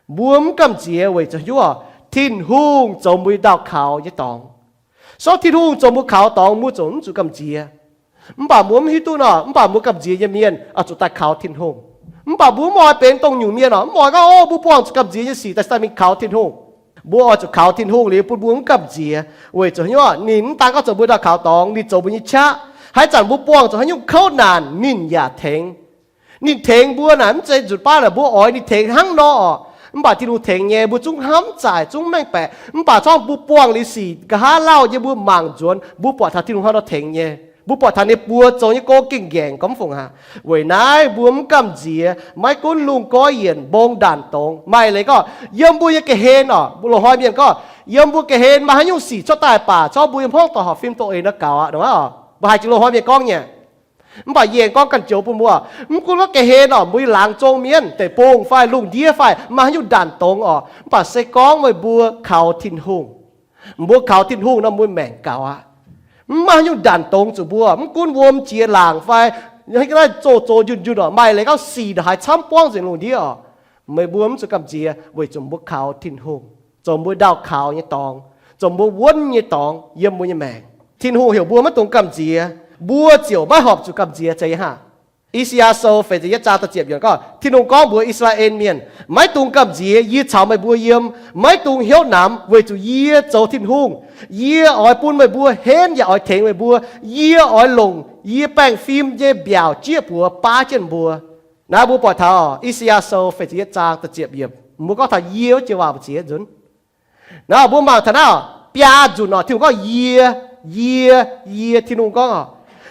mbuo mv gamh nziex weic zuqc haaix nyungc? Tin-Hungh zoux mbuo nyei ndaauh kaux nyei dorngx. So Tin-Hungh zoux mbuo kaux dorngx, mbuo ziouc mv zuqc gamh nziex. Mv baac mbuo mv hiuv duqv nor, mv baac mbuo gamh nziex nyei mienh oix zuqc daaih kaux Tin-Hungh. Mv baac mbuo mv oix benx dongh nyungc mienh oc, mv oix gorngv, o, mbuo buangh zuqc gamh nziex nyei sic daaih, daaih mingh kaux Tin-Hungh. Mbuo oix zuqc kaux Tin-Hungh liuz bun mbuo mv gamh nziex, weic zuqc haaix nyungc? Ninh mv daan gorngv zoux mbuo ndaauh kaux dorngx, ninh zoux mbuo nyei qaqv. Haaix zanc mbuo buangh zuqc haaix nyungc kouv naanc, ninh yaac tengx. Ninh tengx mbuo naaic mv zeiz nzunc baav naaic mbuo oix ninh tengx hnangv nor oc. Mv baac Tin-Hungh tengx nyei, mbuo zungv hnamv zaaic, zungv mengh baeqc. Mv baac corc mbuo buangh liuz sic, nqa'haav lauh nyei, mbuo mangc nzuonx, mbuo buatc taux Tin-Hungh hnangv nor tengx nyei. Mbuo buatc taux ninh buoz zoux nyei gong gengh ngaengc, gorngv mv fungc aqv. Weic naaiv mbuo mv gamh nziex, maiv gunv lungh goiv yienc, mbong ndaanc dongz, maaih leiz gorngv yiem mbuo nyei ga'hlen oc, mbuo loz-hnoi mienh gorngv, yiem mbuo ga'hlen maaih haaix nyungc sic cuotv daaih baac, corc mbuo yiem hmuangv doic horpc fim doqc eix nor gaux aqv, mbuo haih jiex loz-hnoi mienh gorngv nyei. Mv baac yie aengx gorngv ganh joux bun mbuo, mv gunv wuov ga'hlen oc, mbuo nyei laangz zong mienv, deic-bung fai lungh ndiev fai maaih haaix nyungc ndaanc dongz oc, mv baac se gorngv meih mbuo kaux Tin-Hungh, mbuo kaux Tin-Hungh nor, mbuo maengc gaux aqv. Mv maaih haaix nyungc ndaanc dongz zuqc mbuo, mv gunv wuom jiex laangc fai naaiv zoh zox njunh njunh oc, maaih leiz gorngv sic ndongc haaix camv buangv nzengc lungh ndiev oc, meih mbuo mv zuqc gamh nziex weic zuqc mbuo kaux Tin-Hungh, zoux mbuo ndaauh kaux nyei dorngx, zoux mbuo wuonv nyei dorngx yiem mbuo nyei maengc. Tin-Hungh heuc mbuo maiv dungx gamh nziex, mbuo ziouc maiv horpc zuqc gamh nziex zeiz hnangv. I^saa^yaa Sou feix ziepc yietv zaang da'ziepc yiemc gorngv, Tin-Hungh gorngv mbuox I^saa^laa^en Mienh, maiv dungx gamh nziex yie caux meih mbuo yiem. Maiv dungx hnyouv namx, weic zuqc yie zoux Tin-Hungh. Yie oix bun meih mbuo henv yaac oix tengx meih mbuo. Yie oix longc yie baengh fim nyei mbiaauc jieqv buoz baav jienv mbuo. Naaiv mbuo buatc taux I^saa^yaa Sou feix ziepc yietv zaang da'ziepc yiemc, mbuo gorngv taux yie wuov joux waac mbu'ziex nzunc. Naaiv mbuo mangc taux naaiv biaa nzunc oc, Tin-Hungh gorngv yie, yie, yie. Tin-Hungh gorngv oc,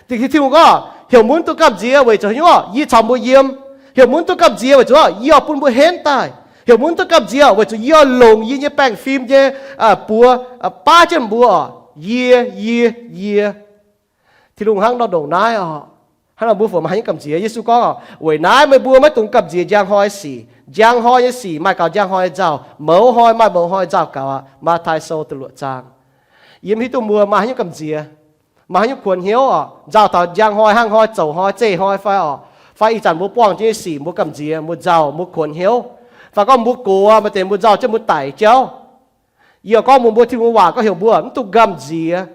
Tin-Hungh gorngv, heuc mbuo mv dungx gamh nziex weic zuqc haaix nyungc? Yie caux mbuo yiem. Heuc mbuo mv dungx gamh nziex weic zuqc yie oix bun mbuo henv daaih. Heuc mbuo mv dungx gamh nziex weic zuqc yie oix longc yie nyei baengh fim nyei buoz baav jienv mbuo oc. Yie, yie, yie. Tin-Hungh hnangv nor ndongc naaiv oc. Hnangv nor mbuo fungc maaih haaix nyungc gamh nziex? Yesu gorngv oc, weic naaiv meih mbuo maiv dungx gamh nziex njang hnoi sic. Njang hnoi nyei sic maaih gaux njang hnoi nyei nzauh, mouz hnoi maaih mouz hnoi nzauh gaux aqv. Matv^taai Sou da'luoqc zaang. Yie mv hiuv duqv mbuo maaih haaix nyungc gamh nziex, maaih haaix nyungc kuonx hnyouv oc, nzauh taux njang hnoi, hnangv hnoi, zoux hnoi, zeih hnoi fai oc, fai ih zanc mbuo buangh jienv nyei sic mbuo gamh nziex, mbuo nzauh, mbuo kuonx hnyouv, fai gorngv mbuo gox maaih deix mbuo nzauh jienv mbuo daic jauv. Yie gorngv mbuox mbuo, Tin-Hungh waac gorngv heuc mbuo mv dungx gamh nziex.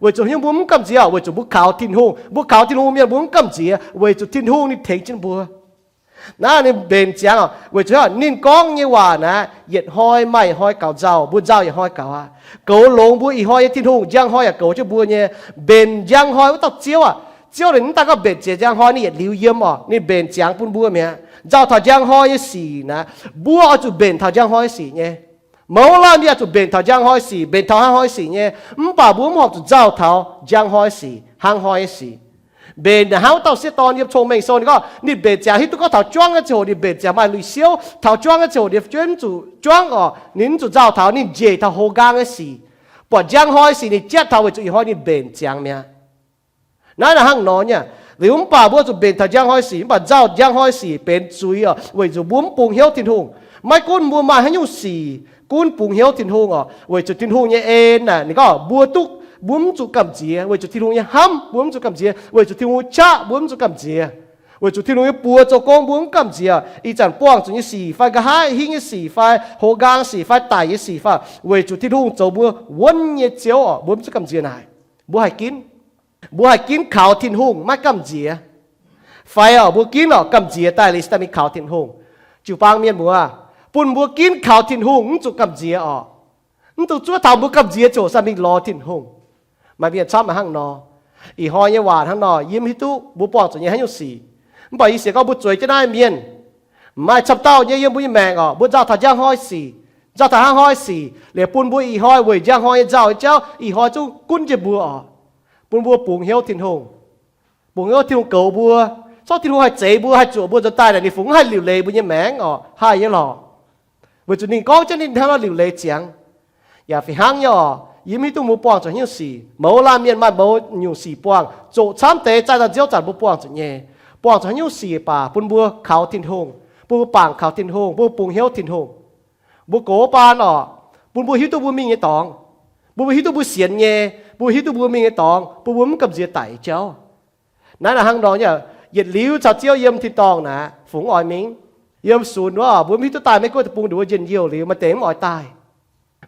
Weic zuqc haaix nyungc mbuo mv gamh nziex? Weic zuqc mbuo kaux Tin-Hungh. Mbuo kaux Tin-Hungh mienh mbuo mv gamh nziex weic zuqc Tin-Hungh ninh tengx jienv mbuo. Naaiv ninh mbenc ziangx oc, weic zuqc ninh gorngv nyei waac naaiv yietc hnoi maaih yietc hnoi gaux nzauh, mbuo nzauh yietc hnoi gaux aqv. Goux longx mbuo ih hnoi nyei Tin-Hungh, njang hnoi yaac goux jienv mbuo nyei. Mbenc njang hnoi wuov dauh Ziouv aac, Ziouv ninh mv daan gorngv mbenc ziangx njang hnoi, ninh yietc liuz yiem oc, ninh mbenc ziangx bun mbuo mi'aqv. Nzauh taux njang hnoi nyei sic naaiv, mbuo oix zuqc mbenc taux njang hnoi nyei sic nyei. Mouz laanh mienh oix zuqc mbenc taux njang hnoi sic, mbenc taux hnangv hnoi sic nyei. Mv baac mbuo mv horpc zuqc nzauh taux njang hnoi sic, hnangv hnoi sic. Mbenc hnangv wuov dauh sieqv dorn yiem Cong-Mengh Sou ninh gorngv, ninh mbenc ziangx hiuv duqv gorngv taux juangv nyei ziangh hoc ninh mbenc ziangx maaih lui-siouv, taux juangv nyei ziangh hoc ninh jueiv mv zuqc juangv oc, ninh mv zuqc nzauh taux, ninh njiec taux hoz nqaang nyei sic. Buatc njang hnoi sic ninh jatv taux weic zuqc ih hnoi ninh mbenc ziangx mi'aqv. Naaiv naaic hnangv nor nyei. Liuz mv baac mbuo zuqc mbenc taux njang hnoi sic, mv baac nzauh njang hnoi sic benx zuiz oc, weic zuqc mbuo mv bungx hnyouv Tin-Hungh. Maiv gunv mbuo maaih haaix nyungc sic, gunv bungx hnyouv Tin-Hungh oc, weic zuqc Tin-Hungh nyei en naaic ninh gorngv mbuo duqv, mbuo mv zuqc gamh nziex, weic zuqc Tin-Hungh nyei hnamv mbuo mv zuqc gamh nziex, weic zuqc Tin-Hungh qaqv mbuo mv zuqc gamh nziex, weic zuqc Tin-Hungh nyei buoz zoux gong mbuo mv gamh nziex. Ih zanc buangh zuqc nyei sic fai nqa'haav hingv nyei sic fai hoqc nqaang sic fai daic nyei sic fai, weic zuqc Tin-Hungh zoux mbuo wuonv nyei Ziouv oc, mbuo mv zuqc gamh nziex naaic. Mbuo haih ginv, mbuo haih ginv kaux Tin-Hungh maiv gamh nziex. Fai oc, mbuo ginv oc gamh nziex daaih liuz se daaih mingh kaux Tin-Hungh. Jiu-baang mienh muoz, bun mbuo ginv kaux Tin-Hungh mv zuqc gamh nziex oc. Mv dungx zuov taux mbuo gamh nziex ziouc sai mingh lorz Tin-Hungh. Maaih mienh camv hnangv nor. Ih hnoi nyei waac hnangv nor, yie mv hiuv duqv mbuo buangh zuqc nyei haaix nyungc sic. Mv baac yie sienx gorngv mbuo zueiz jienv naaiv mienh, maaih camv dauh nyei yiem mbuo nyei maengc oc, mbuo nzauh taux njang hnoi sic, nzauh taux hnangv hnoi sic, liuz bun mbuo ih hnoi weic njang hnoi nyei nzauh nyei jauv ih hnoi zungv gunv jienv mbuo oc. Bun mbuo bungx hnyouv Tin-Hungh, bungx hnyouv Tin-Hungh goux mbuo. Corc Tin-Hungh haih zeix mbuo, haih zuoqc mbuo nzuonx daaih naaic, ninh fungx haaix liuc leiz mbuo nyei maengc oc, haih nyei lorqc. Weic zuqc ninh gorngv jienv ninh hnangv nor liuc leiz ziangx. Yaac fih hnangv nyei oc, yie mv hiuv duqv mbuo buangh zuqc haaix nyungc sic. Mouz laanh mienh maaih mouz nyungc sic buangh, zoqc camv deix zaih daaih nziouv zanc mbuo buangh zuqc nyei. Buangh zuqc haaix nyungc sic baac bun mbuo kaux Tin-Hungh, bun mbuo bangc kaux Tin-Hungh, bun mbuo bungx hnyouv Tin-Hungh. Mbuo gox baan oc, bun mbuo hiuv duqv mbuo mingh nyei dorngx, bun mbuo hiuv duqv mbuo sienx nyei, bun mbuo hiuv duqv mbuo mingh nyei dorngx, bun mbuo mv gamh nziex daic nyei jauv. Naaiv naaic hnangv nor nyei, yietc liuz caux Ziouv yiem tin-dorngh naaic, fungx oix mingh. Yiem sunx wuov, mbuo mv hiuv duqv daaih Meiv Guoqv deic-bung nduov njien-youh liuz maaih deix mv oix daaih.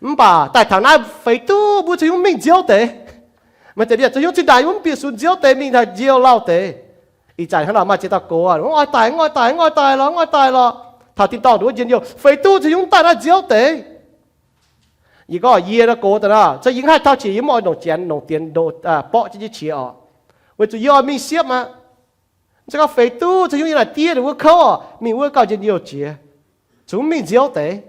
Mv baac daaih taux naaiv feix duqv mbuo caux hnyouv mingh nziouv deix. Maaih deix mbietc caux hnyouv cingx daaih mbuo mv bieqc sunx nziouv deix, mingh taux njien-youh lauh deix. Ih zanc hnangv nor maaih ziex dauh gox, mv oix daic, mv oix daic, mv oix daaih lorqc, mv oix daaih lorqc. Taux tin-dorngh nduov njien-youh, feix duqv caux hnyouv daaih naaiv nziouv deix. Yie gorngv yie nor gox daaih nor, se yie haih taux qiex yie mv oix longc janx longc dienx longc borqv jienv nyei qiex oc, weic zuqc yie oix mingh siepv aqv. Se gorngv feix duqv caux hnyouv yie naaic diev ninh wuov kouv oc, mingh wuov gauh njien-youh jiex, cungx mv mingh nziouv deix.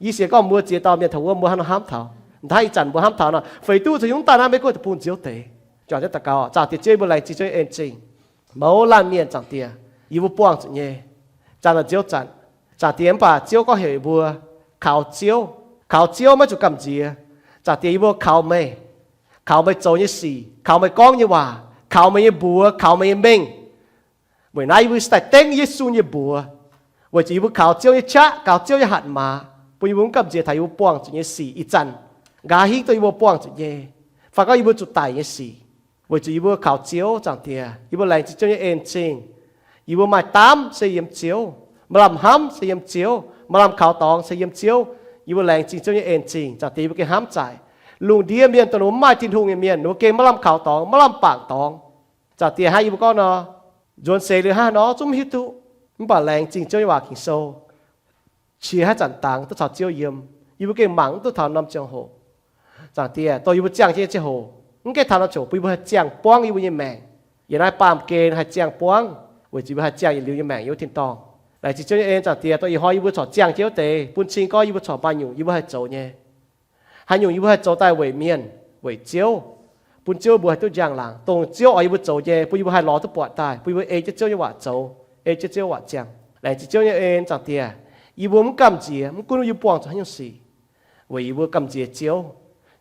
Yie sienx gorngv mbuo ziex dauh mienh taux wuov mbuo hnangv nor hnamv taux. Hnangv ih zanc mbuo hnamv taux nor, feix duqv caux hnyouv daaih naaiv Meiv Guoqv deic-bung nziouv deix. Juangc jienv daux gaux, zaah diex Ziouv, yie mbuo laengz zingh Ziouv nyei en zingh. Mouz laanh mienh, Zaangc Diex, yie mbuo buangh zuqc nyei, zaangc daaih nziouv zanc, Zaangc Diex, mv baac Ziouv gorngv heuc yie mbuo kaux Ziouv. Kaux Ziouv maiv zuqc gamh nziex. Zaangc Diex, yie mbuo kaux meih, kaux meih zoux nyei sic, kaux meih gorngv nyei waac, kaux meih nyei mbuox, kaux meih nyei mengh. Weic naaiv yie mbuo se daaih dengv Yesu nyei mbuox, weic zuqc yie mbuo kaux Ziouv nyei qaqv, kaux Ziouv nyei hatc maaz, bun yie mbuo mv gamh nziex taux yie mbuo buangh zuqc nyei sic ih zanc, nqa'haav hingv duqv yie mbuo buangh zuqc nyei, fai gorngv yie mbuo zuqc daic nyei sic. Weic zuqc yie mbuo kaux Ziouv, Zaangc Diex, yie mbuo laengz zingh Ziouv nyei en zingh. Yie mbuo maaih daamv se yiem Ziouv, maaih lamh hnamv se yiem Ziouv, maaih lamh kaux dorngx se yiem Ziouv. Yie mbuo laengz zingh Ziouv nyei en zingh, Zaangc Diex, yie mbuo gengh hnamv zaaic, lungh ndiev mienh dongh ninh mbuo mv maaih Tin-Hungh nyei mienh, ninh mbuo gengh maiv lamh kaux dorngx, maiv lamh bangc dorngx. Zaangc Diex, hnangv yie mbuo gorngv nor, nzuonx seix liuz hnangv nor zungv mv hiuv duqv, mv baac laengz zingh Ziouv nyei waac Ging-Sou, qiex haaix zanc dangx duqv caux Ziouv yiem, yie mbuo gengh mangc mv duqv taux norm ziangh hoc. Zaangc Diex, dongh yie mbuo ziangh jienv nyei ziangh hoc, mv gaengh taux norm ziangh hoc bun yie mbuo haih ziangh buangv yie mbuo nyei maengc. Yiem naaiv baamh gen haih ziangh buangv, weic zuqc yie mbuo haih ziangh yietc liuz nyei maengc yiem wuov tin-dorngh. Laengz zingh Ziouv nyei en, Zaangc Diex, dongh ih hnoi yie mbuo corc ziangh jienv wuov deix, bun cing gorngv yie mbuo corc maaih nyungc yie mbuo haih zoux nyei. Haaix nyungc yie mbuo haih zoux daaih weic mienh, weic Ziouv, bun Ziouv mbuo haih duqv njang-laangc. Dongh Ziouv oix yie mbuo zoux nyei, bun yie mbuo haih lorz duqv buatc daaih, bun yie mbuo ei jienv Ziouv nyei waac zoux, ei jienv Ziouv waac ziangh. Laengz zingh Ziouv nyei en, Zaangc Diex, yie mbuo mv gamh nziex, mv gunv yie mbuo buangh zuqc haaix nyungc sic, weic yie mbuo gamh nziex Ziouv.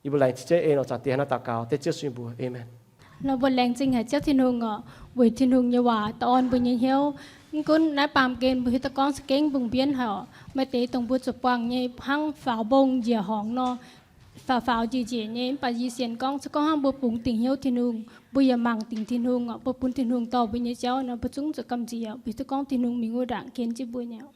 Yie mbuo laengz zingh Ziouv nyei en oc, Zaangc Diex, hnangv naaiv daux gaux dengv Ziouv Yesu nyei mbuox. Aamen. Nor mbuo laengz zingh haic Ziouv Tin-Hungh oc, weic Tin-Hungh nyei waac daaih orn mbuo nyei hnyouv. Mv gunv naaiv baamh gen mbuo hiuv duqv gorngv za'gengh mbungh mbienv haic oc. Maaih deix dongh mbuo zuqc buangh nyei hnangv faaux mbong njiec horngz nor, faaux faaux njiec njiec nyei. Mv baac yie sienx gorngv se gorngv hnangv mbuo bungx dingc hnyouv Tin-Hungh, mbuo yaac mangc dingc Tin-Hungh oc, mbuo bun Tin-Hungh dorh mbuo nyei jauv nor, mbuo zungv zuqc gamh nziex oc. Mbuo hiuv duqv gorngv Tin-Hungh mingh wuov ndaangc ken jienv mbuo nyei oc.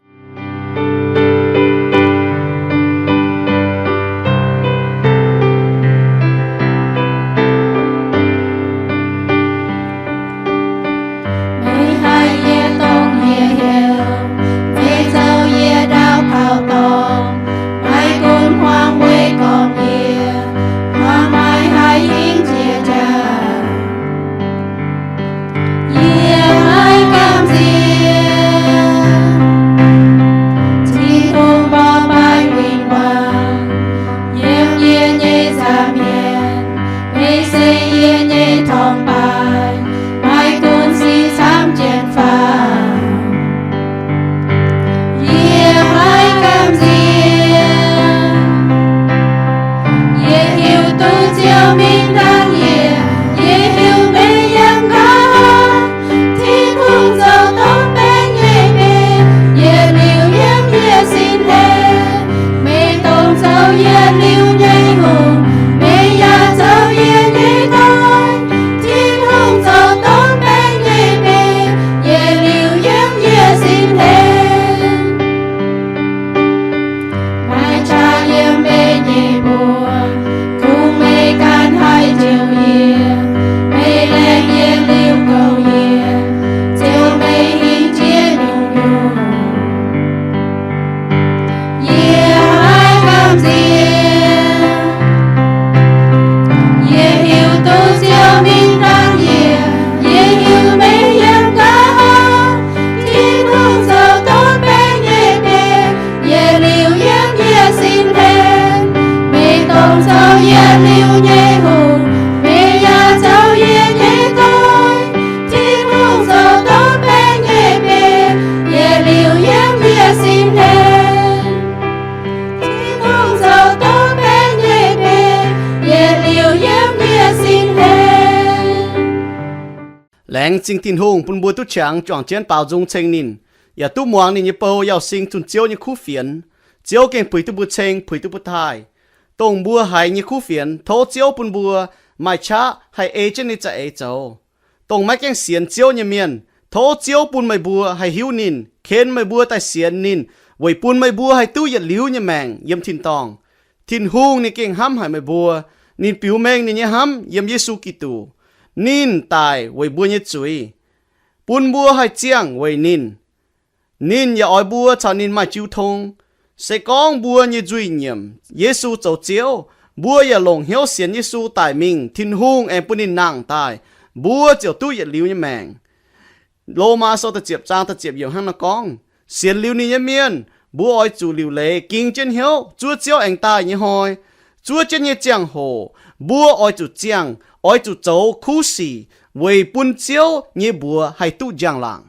Meih haih yie dongh yie heuc, meih zoux yie ndau kaux dorngx. Maiv gunv hmuangx weic gormx yie, hmuangx maiv haih hingv jiex jaax. Yie maiv gamh nziex, Tin-Hungh mborqv maiv win-wangc. Yiem yie nyei nza'hmien, meih se yie nyei torngv-baaix. Maiv gunv sic camv jienv faaux, Laengz zingh Tin-Hungh bun mbuo duqv qangx juangc jienv baaux nzung ceng ninh, yaac duqv muangx ninh nyei bou yauh sing zunh Ziouv nyei kuv fienx. Ziouv gengh puix duqv mbuo ceng, puix duqv mbuo taaih. Dongh mbuo haiz nyei kuv fienx, tov Ziouv bun mbuo maaih qaqv haih ei jienv ninh za'eix zoux. Dongh maiv gaengh sienx Ziouv nyei mienh, tov Ziouv bun meih mbuo haih hiuv ninh, ken meih mbuo daaih sienx ninh, weic bun meih mbuo haih duqv yietc liuz nyei maengc yiem tin-dorngh. Tin-Hungh ninh gengh hnamv haic meih mbuo. Ninh biux mengh ninh nyei hnamv yiem Yesu Giduc. Ninh daic weic mbuo nyei zuiz, bun mbuo haih ziangh weic ninh. Ninh yaac oix mbuo caux ninh maaih jiu tong. Se gorngv mbuo nyei nzuih nyiemc Yesu zoux Ziouv, mbuo yaac longc hnyouv sienx Yesu daic mingh, Tin-Hungh aengx bun ninh nangh daaih, mbuo ziouc duqv yietc liuz nyei maengc. Lomaa Sou da'ziepc zaang da'ziepc yiemc hnangv naaiv gorngv, sienx liuz ninh nyei mienh, mbuo oix zuqc liuc leiz ging jienv hnyouv zuov Ziouv aengx daaih nyei hnoi. Zuov jienv nyei ziangh hoc, mbuo oix zuqc ziangh, oix zuqc zoux kuv sic weic bun Ziouv nyei mbuox haih duqv njang-laangc.